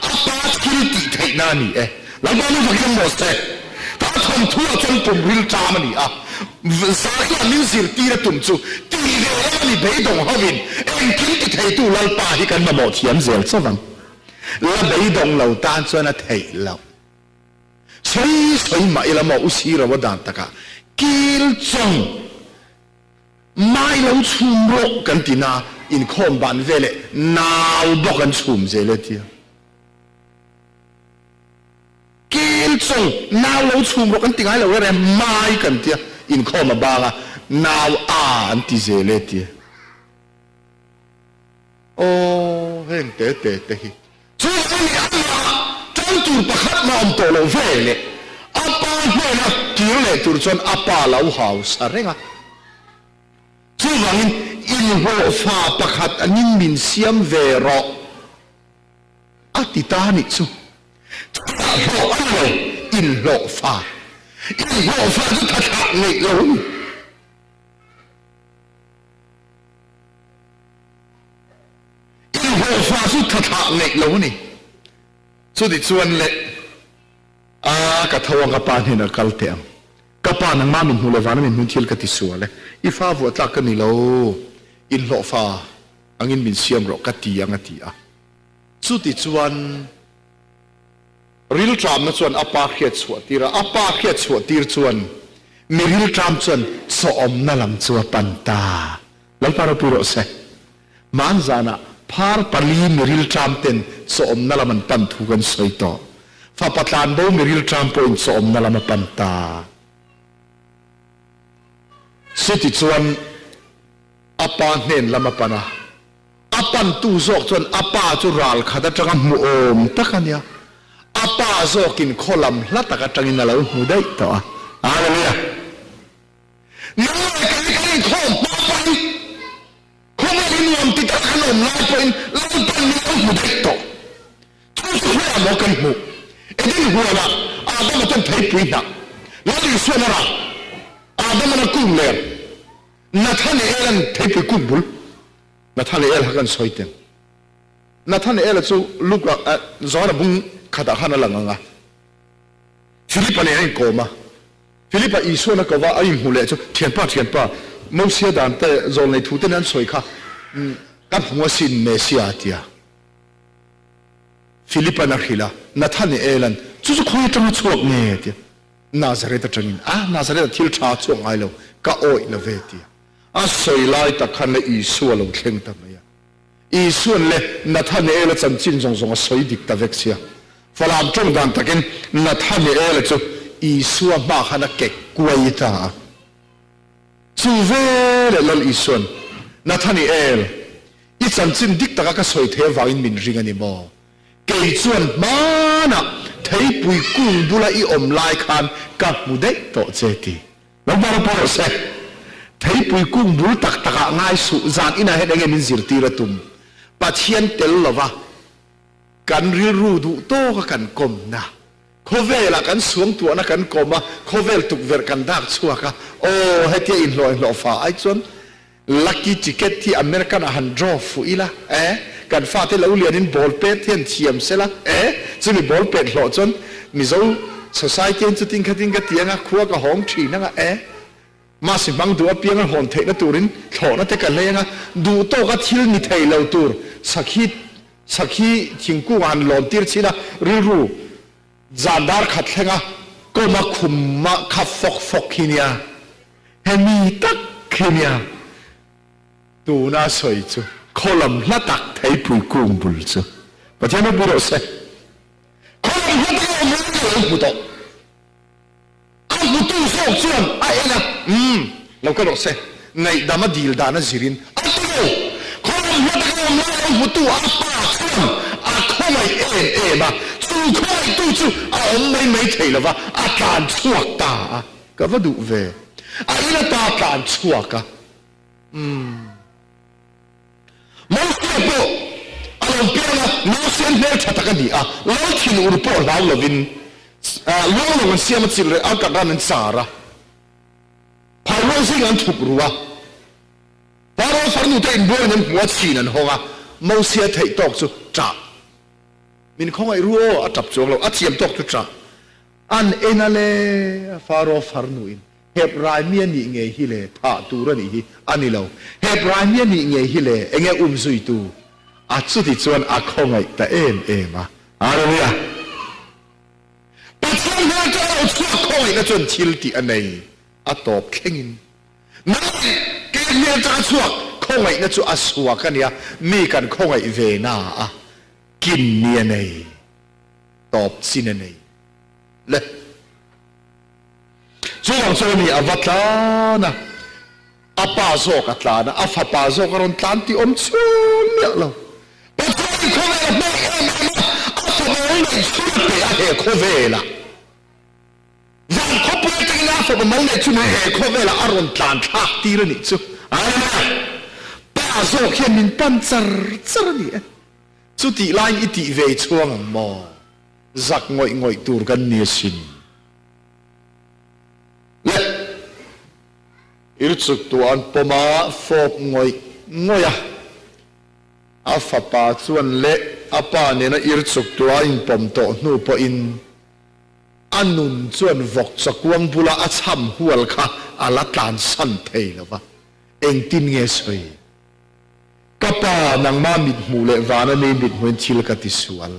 B: a pa thil tih theihna a ni e. Lalpa nu fakin an mawh se. Ka thawnthu ah chuan pum rilṭam a ni a, Zahia min zirtir a tum chu tih ve lam a ni beidawng hovin engkim ti theitu Lalpa hi kan mamawh thiam zel chauh ang. La beidawng lo tan chuan a theih loh. Sawi sawi mah ila maw u si ro a dan takah kil chawng mai lo chhum rawh kan ti na inkhawm ban veleh nau bawk an chhum zel e tia. Kel chawng nau lo chhum rawh kan ti ngai lo reng reng, mai kan tia inkhawm a bang a, nau a an ti zel e tia. Aw heng te te te hi chu a ni amah tan tur pakhat mah awm tawh loh ve leh a pa hnena kir leh tur chuan a pa lo hausa reng a. Chuvangin inhlawhfa pakhat angin min siam ve rawh. A ti ta nih chu. Chutah hlawh a ni lo, inhlawhfa. Inhlawhfa chu thathlah ngeih lo a ni. Inhlawhfa chu thathlah ngeih lo a ni. Chuti chuan le, a ka tho ang ka pa hnenah kal teh ang. Ka pa nangmah min hmu leh vana min hmun thil ka ti sual e. I fa vuah tlak ka ni lo, inhlawhfa angin min siam rawh ka ti ang a ti a. Chutichuan, rilṭamna chuan a pa hriat chhuah tir a, a pa hriat chhuah tir chuan mi rilṭam chuan chawawmna lam chu a pan ta. Lalpa ropui rawh se. Hmanzanah phar pali mi rilṭam ten chawawmna lam an pan thu kan sawi tawh. Fapa tlanbo mi rilṭam pawhin chawawmna lam a pan ta. Chutichuan, a pa hnen lam a pan a. A pantu zawk chuan a pa chu ral khat atanga hmuhawm tak a nia. A pa zawkin khaw lam hla tak atangin a lo hmu daih tawh a. Hallelujah! Nang leh kei kan inkhawm hma pawhin, khawvel i nuam ti taka kan awm lai pawhin Lalpan min lo hmu daih tawh. Chu chu hmuah maw kan hmuh? Eden huanah Adama ten theipui hnah Lal Isuan a rah. Adaman a kung ler. Nathanael-a'n theipui kut bul Nathanael kha kan sawi teng. Nathanael-a chu Luka, Johana bung khatah khan a lang ang a. Philipa nen a inkawm a. Philipa Isuan a ko va, a inhmu leh chu, Thianpa, thianpa, Mosia dan te, zawlnei thu te nen an sawi kha, ka hmu asin, Messia a ti a. Philipa'n a hrilh a, Nathanaela'n, Chu chu khawi atanga chhuak nge? a ti a. Nazareth atangin, A, Nazareth-ah thil tha a chhuak ngai lo, ka awih lo ve, a ti a. A sawi lai tak khan le Isua lo thleng ta mai a. Isua'n le Nathanaela chanchin zawng zawng a sawi dik ta vek sia. Falam tawng dan takin Nathanaela chu Isua hma khan a kek kuai ta a. Chu veleh Lal Isua'n, Nathanael, i chanchin dik taka ka sawi thei avangin min ring a ni maw? Kei chuan hmanah theipui kung bula i awm lai khan ka hmu daih tawh che ti. Lo hmar a pawh rawh se. Theipui kung bul tak takah ngai suh, zan inah hian enge min zirtir a tum? Pathian tel lova kan rilru duh tawka kan kawmna, khawvelah kan suangtuahna kan kawm a, khawvel tukverh kan dak chhuak a, aw hetia inhlawh inhlawh fa ai chuan lucky ticket hi American ah han draw fuh ila, eh, kan fate lo lianin ball pet hian thiam sela, eh, chumi ball pet hlawh chuan Mizo society hian chutin khatin ka ti anga khua ka hawng thin anga, eh, mahse hmang duh apianga hawn theihna turin thlawhna te ka hlei anga duh tawka thil ni thei lo tur sakhi sakhi thingkung ah han lawn tir chin a rilru zan dar khat thlenga kawma khumma kha fawk fawk hi nia. Hemi tak khi nia tuna sawi chu khaw lam hla tak theipui kung bul chu Pathian ropui rawh se. Khaw lam hla tak a awm lai a lo hmu tawh. A hmutu zawk chuan a en a, umm, lo kal rawh se, ngaihdam a dil dan a zirin a ti lo. Khaw lam hla tak a awm lai a lo hmutu a pa chuan a khawngaih em em a, chu khawngaihtu chu a awm mai mai thei lo va, a tlan chhuak ta a. Ka va duh ve. A in ata tlan chhuak a. Umm. Mosia pawh a lo piang a, nausen hmeltha tak a ni a, lo thin ur pawh hlau lovin luang lo an siam a chilh reh a, ka ran an char a, phairual zing an thup ru a, Pharaoh farnu te inbualin an hmu a, chhin an hawng a, Mosia theih tawk chu ṭah. Min khawngaih ru aw, a ṭap chuang lo, a thiam tawk chu ṭah. An en a le, Faro farnuin Hebrai mi a nih ngei hi le, thah tur a nih hi a ni lo. Hebrai mi a nih ngei hi le, enge um zuitu? A chuti chuan a khawngaih ta em em a. Hallelujah! Pathian hmel atanga lo chhuak khawngaihna chuan thil tih a nei, a tawp thlengin. Nang kei hmel atanga chhuak khawngaihna chu a suak a nia, mi kan khawngaih ve na a kin ni a nei. tawp chin a nei le. Chuvang chuan ani a va tlan a, a pa zawk a tlan a, a fapa zawk a rawn tlan tih awm chhung miah lo. Pathian khawvel a hmang em em a, a fapa mal neih chhun a pe a he khawvelah. Van khawpui atangin a fapa mal neih chhun he khawvelah a rawn tlan thlak tir a nih chu. Hallelujah! Pa zawk hian min pan char char a ni e. Chutih laiin i tih ve chhuang ang maw? Zak ngawih ngawih tur kan ni asin. Le! Irchuk tu an pawm a, fawp ngawih ngawih a. A fapa chuan leh a pa nena irchuk tu a inpawm tawh hnu pawhin a nun chuan vawk chakuang bula a chham hual kha a la tlansan thei lo va, engtin nge sawi? Ka pa, nangmah mithmuh leh vana mi mithmuhin thil ka ti sual.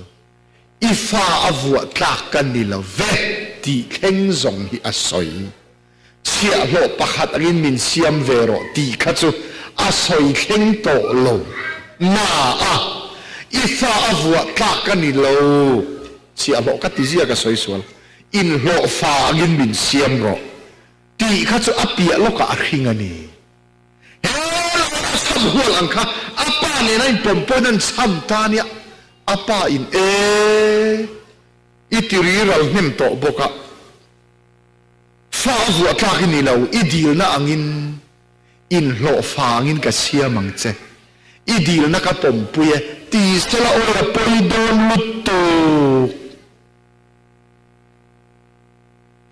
B: I fa a vuah tlak ka ni lo ve tih thleng zawng hi a sawi. Chhiahhlawh pakhat angin min siam ve rawh tih kha chu a sawi thleng tawh lo. Na a, i fa a vuah tlak ka ni lo. Chhiahhlawh ka ti zia ka sawi sual. Inhlawh fa angin min siam rawh tih kha chu a piah lawkah a hring a ni. He lama a chham hual ang kha a pa nena inpawm pawhin an chham ta nia, a pa in e i ti ri ral hnem tawh bawk a, fa a vuah tlak i ni lo, i dilna angin inhlawh fa angin ka siam ang che, i dilna ka pawmpui e ti sela awi a pawi dawn lutuk.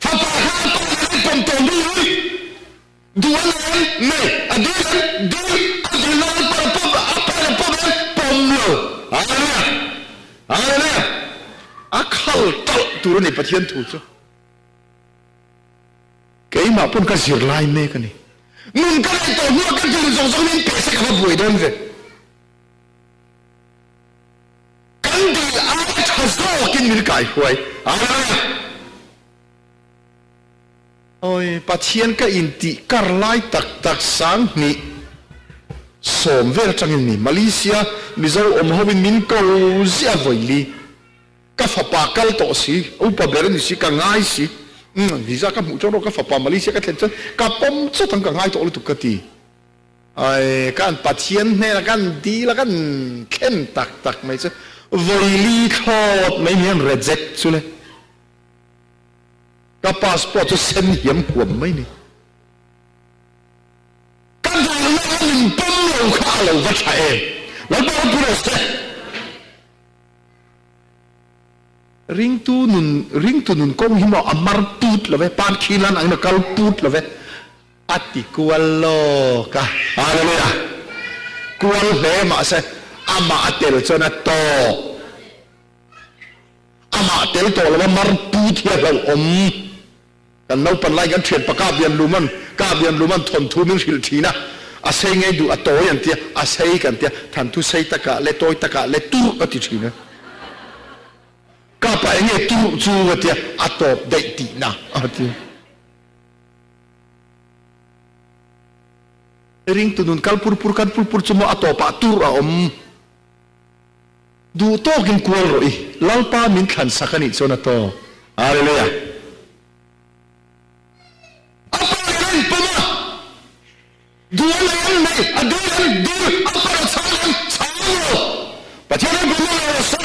B: Fapa kha a pa nena inpawm tawh hnu hi Duh a lem nei, a dil em? Dil, a dil na an pawm pawm, a pawm em pawm em? Pawm lo. Hallelujah! Hallelujah! tur a ni Pathian thu chu. Keimah pawn ka zir lai mek a ni. Nun ka neih tawh hnuah ka dil zawng zawng min pe se ka va buai dawn ve. Kan dil aia tha zawkin min kaihruai. Hallelujah! Awi, Pathian ka intih kar lai tak tak 2000 vel atangin mi Malaysia Mizo awm hovin min ko ziah vawili. Ka fapa kal tawh si, upa ber a ni si, ka ngai si. Umm, visa ka hmuh chuan rawh ka fapa Malaysia ka thlen chuan ka pawm chawt ang ka ngai tawh lutuk ka ti. Awi, kan Pathian hnenah kan dil a, kan thlen tak tak mai chu vawili thlawt mai hian reject chu le. Ka passport chu sen hiam huam mai ni. Ka dilna a min pawm lo kha a lo va tha em. Lalpa ropui rawh se. Ringtu nun, ringtu nun kawng hi maw a mar put lo ve, pan khi lan angin a kal put lo ve. A ti kual lawk a. Hallelujah! Kual hle mahse amah a tel chuan a tawk. Amah tel tawh lo a mar put hi a hlauhawm. Kan naupan lai kan thianpa Kap Lian Luman, Kap Lian Luman thawnthu min hrilh thin a, a sei ngei duh a tawi an tia, a sei kan tia, thanthu sei takah le tawi takah le turh a ti thin a. Kapa eng nge turh chu a tia, a tawp daih tihna a ti. Ringtu nun kal pur pur kan pur pur chu maw a tawpah turh a awm. Duh tawkin kual rawh i, Lalpa min thlan sak a nih chuan a tawk. Hallelujah! A pa in a inpawm a, duh a nei an nei, a dil an dil, a par a chhang an chhang lo. Pathian ropui mawlh lo rawh se.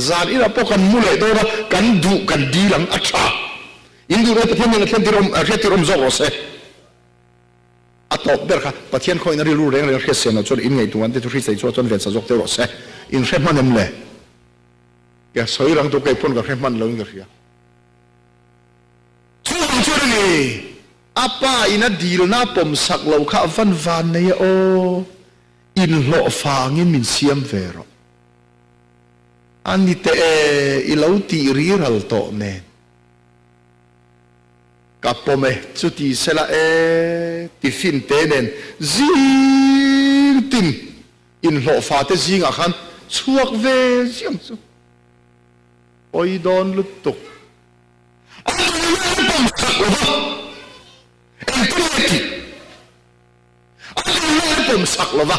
B: Zan inah pawh kan mu leh dawn a, kan duh kan dil ang, a tha. In duh leh Pathian nen a thlen tir awm, hriat tir awm zawk rawh se. A tawp ber kha Pathian khawiin a rilru reng reng hriat siam loh chuan in ngaihtuah te chu hriat chei chuah chuan vensa zawk teuh rawh se. In hre hman em le? Ka sawi rang tur kei pawn ka hre hman lo in ka hria. Chuvang chuan a ni, a pa in a dilna pawm sak loh kha a van van nei a aw, inhlawh fangin min siam ve rawh. A ni teh e, i lo tih riral tawh nen. Ka pawm e, chuti sela e, tiffin te nen zing tin inhlawhfa te zingah khan chhuak ve ziang chu pawi dawn lutuk. A duhna an pawm sak lo va, engtin nge tih? A duhna an pawm sak lo va.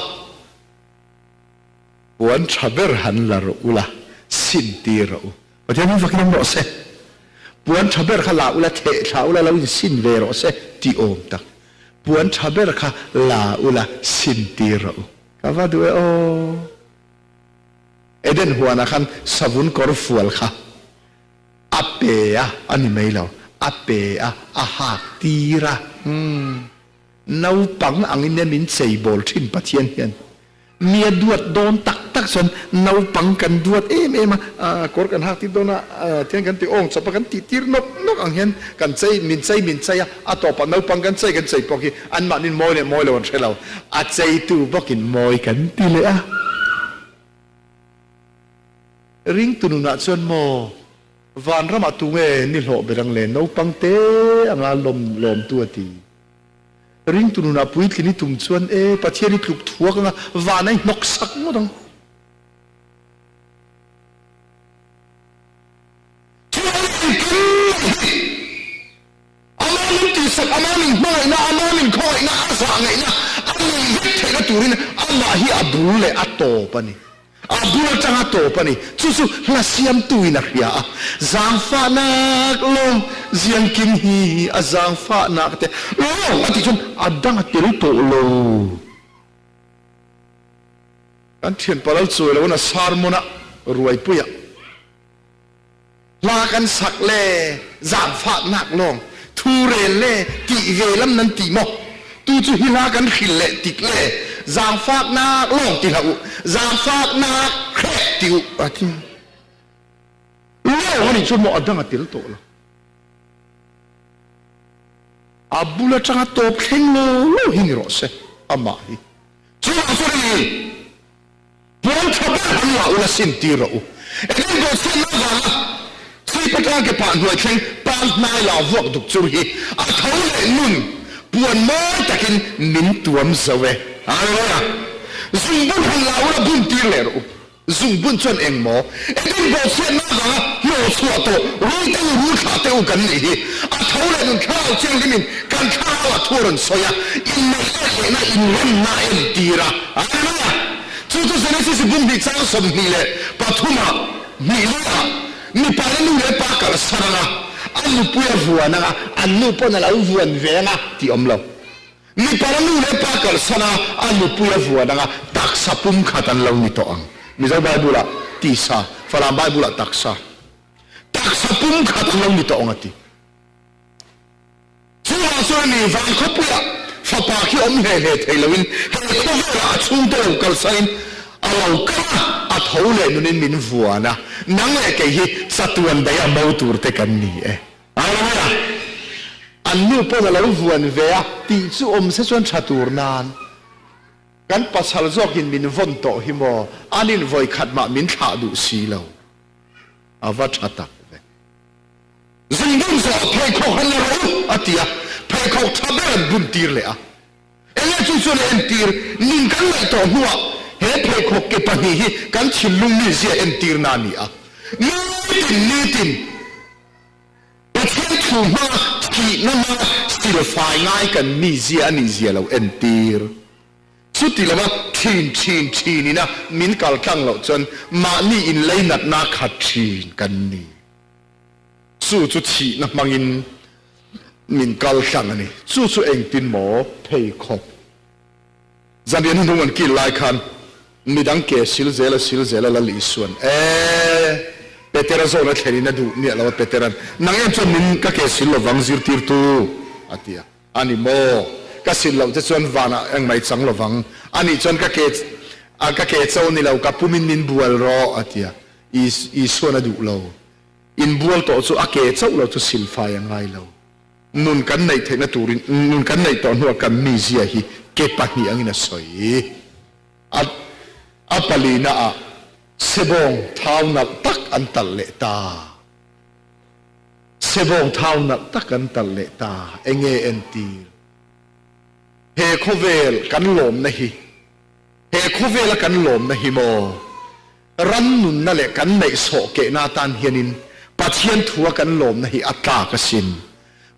B: Puan tha ber han la rawh ula, sin tir rawh u. Pathian hi fakin awm rawh se. Puan tha ber kha la ula, theh thla ula, lo insin ve rawh se tih awm tak. Puan tha ber kha la ula, sin tir rawh u. Ka va duh e aw. Eden huanah khan savun kawr fual kha a pe a, a ni mai lo, a pe a, a hak tir a. Umm. Naupang angin e min cheibawl thin Pathian hian. Mi a duat dawn tak tak chuan naupang kan duat em em a, kawr kan hak tir dawn a, thian kan ti awng chawp a, kan tih tir nawk nawk ang hian kan chei, min chei min chei a, a tawpah naupang kan chei kan chei pawh khi anmahnin mawi leh mawi lo an hre lo, a cheitu bawkin mawi kan ti leh a. Ringtu nunah chuan maw vanramah tunge ni hlawh ber ang le naupang te anga lawm lawmtu a ti. Ringtu nunah puitlin i tum chuan e, Pathian i tluk thuak anga van a i hnawk sak ngawt ang. Thil an engkim mai hi Ama min tihsak, Ama min hmangaihna, Ama min khawngaihna, a zahngaihna a nei vek theihna turin Amah hi a bul leh a tawp a ni. A bul atanga tawp a ni. Chu chu hla siamtuin a hria a, Zangfahnak lawng ziangkim hi a zangfahnak te lawng a tih chuan a dang a tel tawh lo. Kan thianpa lal chawi loin a sermon a ruaipuiah hla kan sak le zangfahnak lawng thu rel le tih ve lam nan ti maw? Tu cu hi hla kan hril le tik le zaangfaknak lawng ti hlah u, zaangfaknak hrek ti u a ti. Lawng anih chuan maw a dang a tel tawh lo. A bul atanga tawp thleng law law hi ni rawh se amah hi. Chuvang chuan a ni. Puan tha ber han la ula sin tir rawh u. Engin bawhchhiatna avanga. atanga ke pah hnuai thleng pang hnai la vuak duk chur hi a tho leh nun puan mawi takin min tuam zo e. Hallelujah! Zungbun han la ula bun tir leh rawh u. Zungbun chuan eng maw? Engin bawhchhiatna avanga hnawhchhuah tawh ruite u rul thlah te u kan nih hi. A tho leh nun thlarau thianghlimin kan thlarau ah thu a rawn sawi a, inneih let lehna inremna a entir a. Hallelujah! Chu chu Genesis bung hnih chang 23 ah hnih liah mipa in a nu leh pa kalsan anga, a nupui a vuan anga, an nu pawn a lo vuan ve anga tih awm lo. Mipa a nu leh pa kalsan a, a nupui a vuan anga, taksa pumkhat an lo ni tawh ang. Mizo Bible-ah tisa, Falam Bible-ah taksa. Taksa pumkhat an lo ni tawh ang a ti. Chuvang chuan a ni, van khawpuiah fapa khi awm hle hle thei loin he khawvelah a chhungte lo kalsanin a lo kal a, a tho leh nunin min vuan a, nang leh kei hi chatuan daih a mo turte kan ni e. Hallelujah! An nu pawn a lo vuan ve a tih chu awm se chuan tha tur nan kan pasal zawkin min vawn tawh hi maw, an in vawi khat mah min thlah duh si lo. A va tha tak ve. Zungbun zawh pheikhawk han la rawh u a ti a, pheikhawk tha ber an bun tir leh a. Enge chu chuan a entir? Nun kan ngaih tawh hnuah he pheikhawk ke pahnih hi kan thinlung mizia entirna a ni a. Nitin nitin. Pathian thu hmanga thihna hmanga silfai ngai kan mizia a nihzia lo entir. Chuti lova thin thin thinina min kal tlang loh chuan mahni inleinatna khat thin kan ni. Chu chu thihna hmangin min kal tlang a ni. Chu chu engtin maw pheikhawk Zanriah hnuhnung an kil lai khan midang ke sil zel a sil zel a Lal Isuan e Petera zawn a thlen in a duh miah lo a Petera'n nang em chuan min ka ke sil lovang zirtirtu a ti a a ni maw ka sil loh che chuan vanah engmah i chang lovang a nih chuan ka ke a ka ke cho ni lo ka pumin min bual rawh a ti a Isuan a duh lo inbual tawh chu a ke chauh lo chu silfai a ngai lo. Nun kan neih theihna turin nun kan neih tawh hnuah kan mizia hi ke pahnih angin a sawi. A a palina ah sebawng thau nalh tak an talh leh ta. Sebawng thau nalh tak an talh leh ta. Enge entir? He khawvel kan lawmna hi, he khawvela kan lawmna hi maw? Ram nunna leh kan neih sawh kehna atan hianin Pathian thua kan lawmna hi a tlak asin.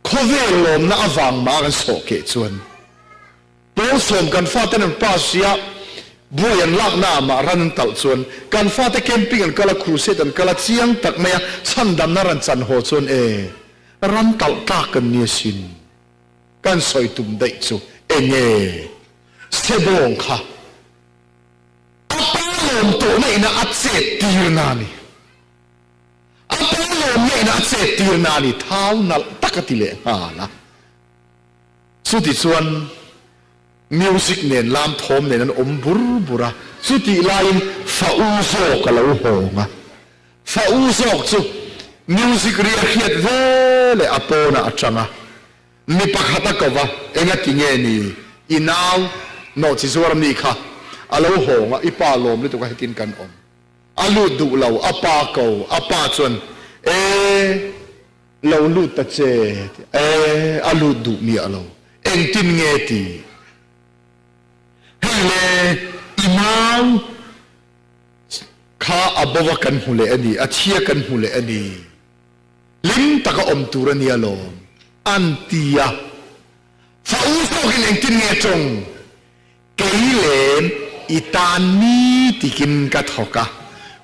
B: Khawvel lawmna avang mah kan sawh keh chuan pawl sawm kan faten an pass sia buai an lakna ah mah ran an talh chuan kan fate camping an kal a crusade an kal a chiang tak mai a chhandamna ran chan haw chuan e ran talh tlak kan ni asin. Kan sawi tum daih chu enge sebawng kha. A pa lawm tawhna ina a chet tirna a ni. A pa lawmna ina a chet tirna a ni. Thau nalh tak a ti leh nghal a. Chutichuan music nen lam thawm nen an awm bur bur a. Chutih laiin fa u zawk a lo hawng a. Fa u zawk chu music ri a hriat ve leh a pawnah a tang a. Mi pakhat a ko va, Engati nge ni? I nau nawhchi zuar mi kha a lo hawng a, i pa lawm lutuk a hetin kan awm. A lut duh lo, a pa ko, a pa chuan, E, lo lut ta che, e, a lut duh miah lo, engtin nge ti? Hei le, i nau kha a bo va kan hmu leh a ni, a chhia kan hmu leh a ni. Hlim taka awm tur a nia lawm, an ti a. Fa u zawkin engtin nge tawng? Kei lem i tan ni tikin ka thawk a,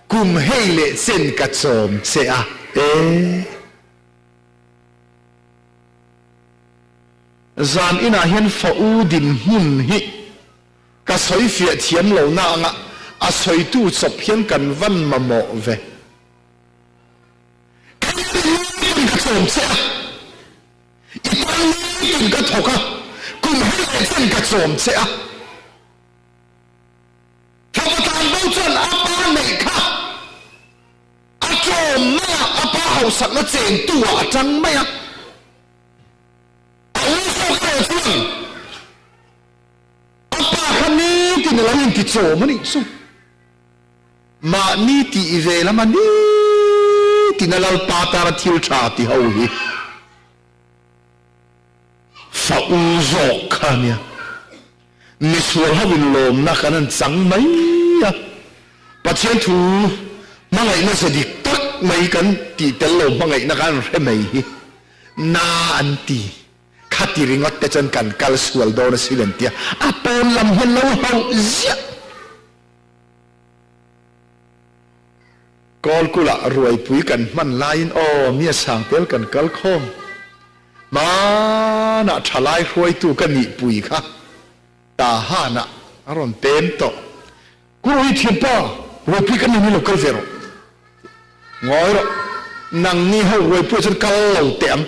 B: kum hei leh chen ka chawm che a e. Zan inah hian fa u dinhmun hi ka sawi fiah thiam lo na anga a sawitu chawp hian kan van mamawh ve. Ka nitin ka chawm che a, i tan nitin ka thawk a, kum hei leh chen ka chawm che a. Fapa tlanbo chuan a pa neih kha a tlawm mai a, a pa hausakna chengtu ah a tang mai a. A u zawk erawh chuan a pa kha nitin a lo intichawm a nih chu. Mahni tih ve lama ni tina Lalpa tana thil tha ti ho hi fa u zawk kha a nia. Misual ho in lawmna kan han chang mai a, Pathian thu hmangaihna ze dik tak mai kan tih tel lo hmangaihna kan han hre mai hi na an ti. Khati ringawt te chuan kan kal sual dawn a sin an tia, a pawn lam hian lo hauh ziah. Kawlkula ruaipui kan hman laiin aw mi a sang tel kan kal khawm. Hmanah thalai hruaitu ka nihpui kha Tahanah a rawn pem tawh. Kurawi thianpa, ruaipui kan nei ni lo kal ve rawh. Ngawi rawh, nangni ho ruaipuiah chuan kal lo teh ang.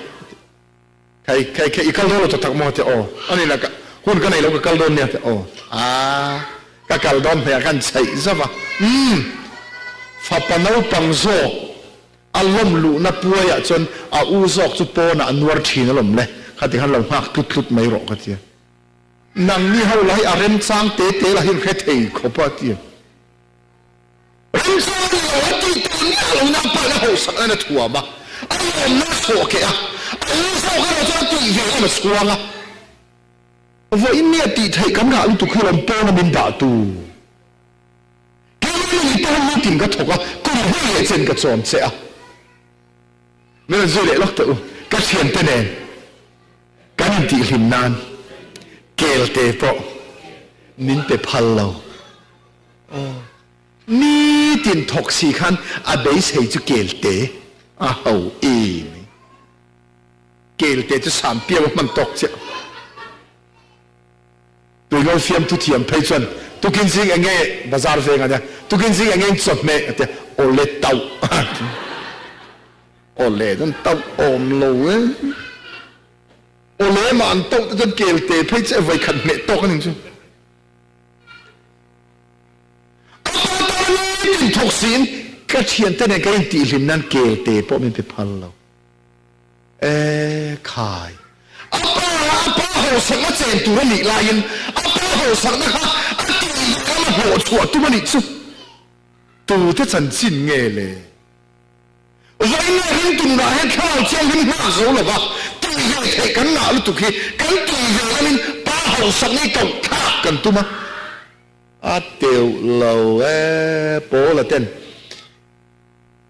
B: Khai khai khai i kal dawn lo tak tak maw ti aw ani la ka hun ka nei lo ka kal dawn nia ti aw aa ka kal dawn hmeiah khan chheih zauh a umm fapa naupang zawk a lawm luhna puaiah chuan a u zawk chu pawnah a nuar thin alawm le khati khan lo nghak tlut tlut mai rawh ka tia nangni ho lah hi a remchang te te lah hi an hre thei khawp a tia. Remchang ni lo a tih tur miah lo na pain a hausak nan a thuam a, a lawmna a chhuah keh a, a u zawk erawh chuan a tih ve em a chhuang a. Vawiin nia tih theih kan ngah lutuk hi lawm pawn a min dah tu. Keimah ni pawn meeting ka thawk a, kum hei leh chen ka chawm che a. Min rawn zui leh lawk teh u, ka thiante nen kan intihhlim nan kelte pawh min pe phal lo. Aw, nitin thawk si khan a beisei chu kelte a ho em i. Kelte chu sam piau a hman tawk chiah. Tuilo fiamthu thiam phei chuan tukin zing enge bazar veng a nia, tukin zing enge in chawhmeh a tia, awle tauh a ti. Awle chuan tauh awm lo e. Awle mah an tauh te chuan kelte phei chu vawikhat hmeh tawk a ning chu. A pa tan nitin thawk siin ka thiante nen kan intihhlim nan kelte pawh min pe phal lo. E khai! A pa a pa hausakna chen tur a nih laiin a pa hausakna kha a tih lam a hlawh chhuah tum a nih chu. Tute chanchin nge le? Vawiin leh ringtu nunah hian thlarau thianghlim nghak zo lova tih ve theih kan ngah lutuk hi kan tih ve lamin pa hausak nei koh thlak kan tum a, a teuh lo e Paula ten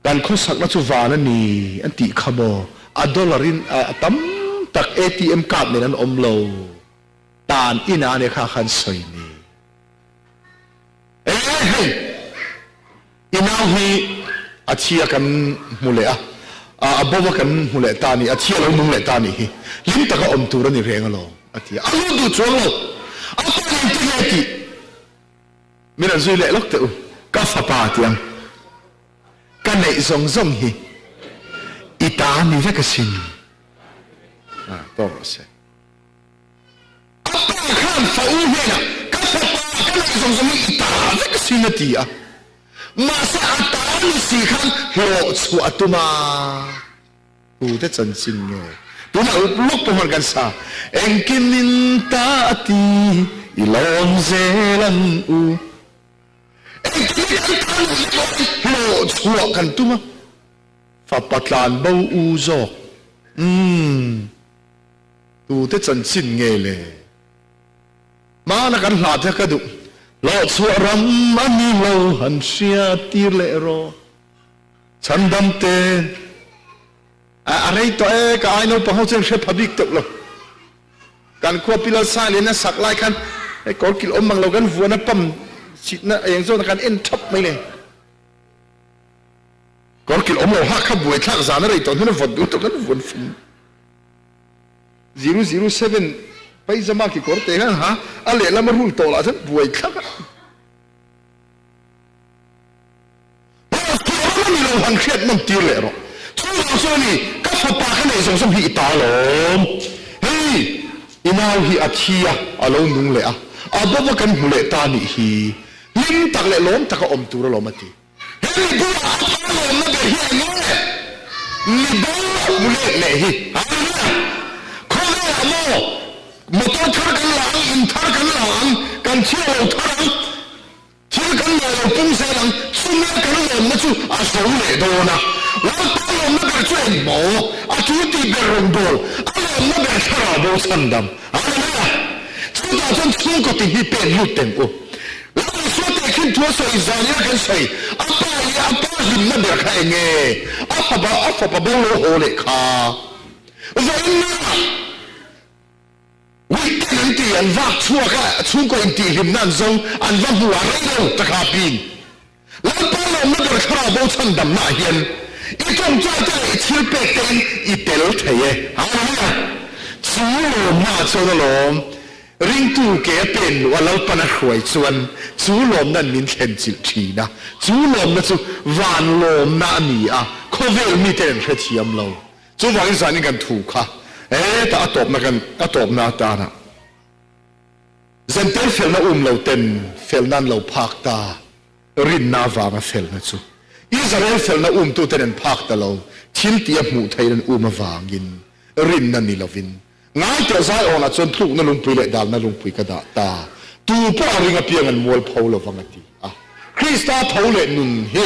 B: kan khawsakna chu van a ni an tih kha maw a dollar in a tam tak ATM card nen an awm lo tan inah ania kha khan sawi ni e hei. I nau hi a thi a kan hmu leh a, a bo a kan hmu leh ta a ni, a thi a lo nung leh ta a nih hi. Hlim taka awm tur a ni reng alawm, a ti a. A lut duh chuang lo. A pa nen ti nge tih min rawn zui leh lawk teh u. Ka fapa ti ang. Ka neih zawng zawng hi i ta ni vek asin. Tawk rawh se. A pa khan fa u hnenah, Ka fapa, ka neih zawng zawng hi i ta vek asin a ti a. Mahse a ta ni si khan hlawh chhuah a tum a. Tute chanchin nge? Tunah lawk pawh hman kan sa. Engkim in ta a ti, i lawm zel ang u. Engkim hi kan ta nih leh pawhin hlawh chhuah kan tum a. Fapa tlan bo u zawk. Umm. Tute chanchin nge le? Hmana kan hla te ka duh. Hlawhchhuah ram a ni lo han hria tir leh rawh. Chhandam te a rei tawh e ka ai naupang ho chuan hre pha bik teuh lo. Kan khua Pilal Sailian a sak lai khan hei kawr kilh awm mang lo kan vuan a pam chitna eng zawna kan en thap mai le. Kawr kilh awm lo hak kha buaithlak zan a rei tawh hnuna vawt duh tawh kan vuan fum. 007 Paizama kekawr te khan ha a lehlam a rul tawh lah chuan buai thlak a. Pastor a ni lo han hriat nawm tir leh rawh. Chuvang chuan a ni ka fapa ka neih zawng zawng hi i ta alawm. Hei i nau hi a thi a, a lo nung leh a, a bawva kan hmu leh ta nih hi. Hlim tak leh lawm taka awm tur alawm a ti. He mi bulah a pa lawmna ber hi eng nge? Mi bo a hmu let leh hi. Hallelujah! Khawvelah maw motor thar kan la ang, in thar kan la ang, kan thil a lo thar ang, thil kan mawi lo pung zel ang, chumia kan lawmna chu a zo leh dawn a. Lalpa. ber chu engmaw? A tul tih ber rawngbâwl, a lawmna ber thlarau bo chhandam. Hallelujah! Chutah chuan chhungkaw ti hi pen lut teng u. Lal Isua tehkhin thu a sawi zan ila kan sawi, a pa hi a pa hlimna ber kha eng nge? A fapa a fapa bo lo haw leh kha vawiin nia weekend an ti, an vak chhuak a, chhungkaw intihhlimna an zawng, an va hmu a rei lo ta kha pin. Lalpa lawmna ber thlarau bo chhandamna ah hian i tawngtai te leh i thil pek te in i tel thei e. Hallelujah! Chu lawmna ah chuan alawm ringtu ke a pen luh a Lalpan a hruai chuan chu lawmna an min thlen chilh thin a, chu lawmna chu van lawmna a ni a, khawvel miten an hrethiam lo. Chuvangin zanin kan thu kha hetah a tawpna kan a tawpna atana. Zentel felna um lo ten felna an lo phak ta, rinna avanga felna chu. Israel felna umtu ten an phak ta lo, thil tih a hmuh theih an um avangin, rinna ni lovin. Ngaiteh Zaiawnah chuan tlukna lungpui leh dalna lungpui ka dah ta, tu pawh a ring apiang an mual pho lovang a ti a. Krista tho leh nun hi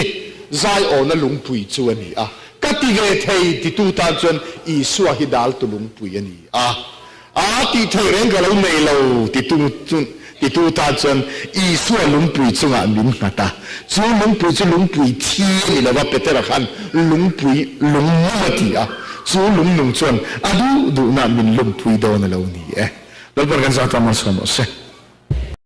B: Zaiawna lungpui chu a ni a, ka ti ve thei titu tan chuan Isua hi daltu lungpui a ni a. A tih theih reng ka lo nei lo titu titu tan chuan Isua lungpui chungah min nghat a. Chu lungpui chu lungpui thi a ni lo va, Petera khan lungpui lung nung a ti a. Chu lung nung chuan a duh duhna min lungpui dawn a lo ni e. Lalpan kan zah ta malsawm rawh se.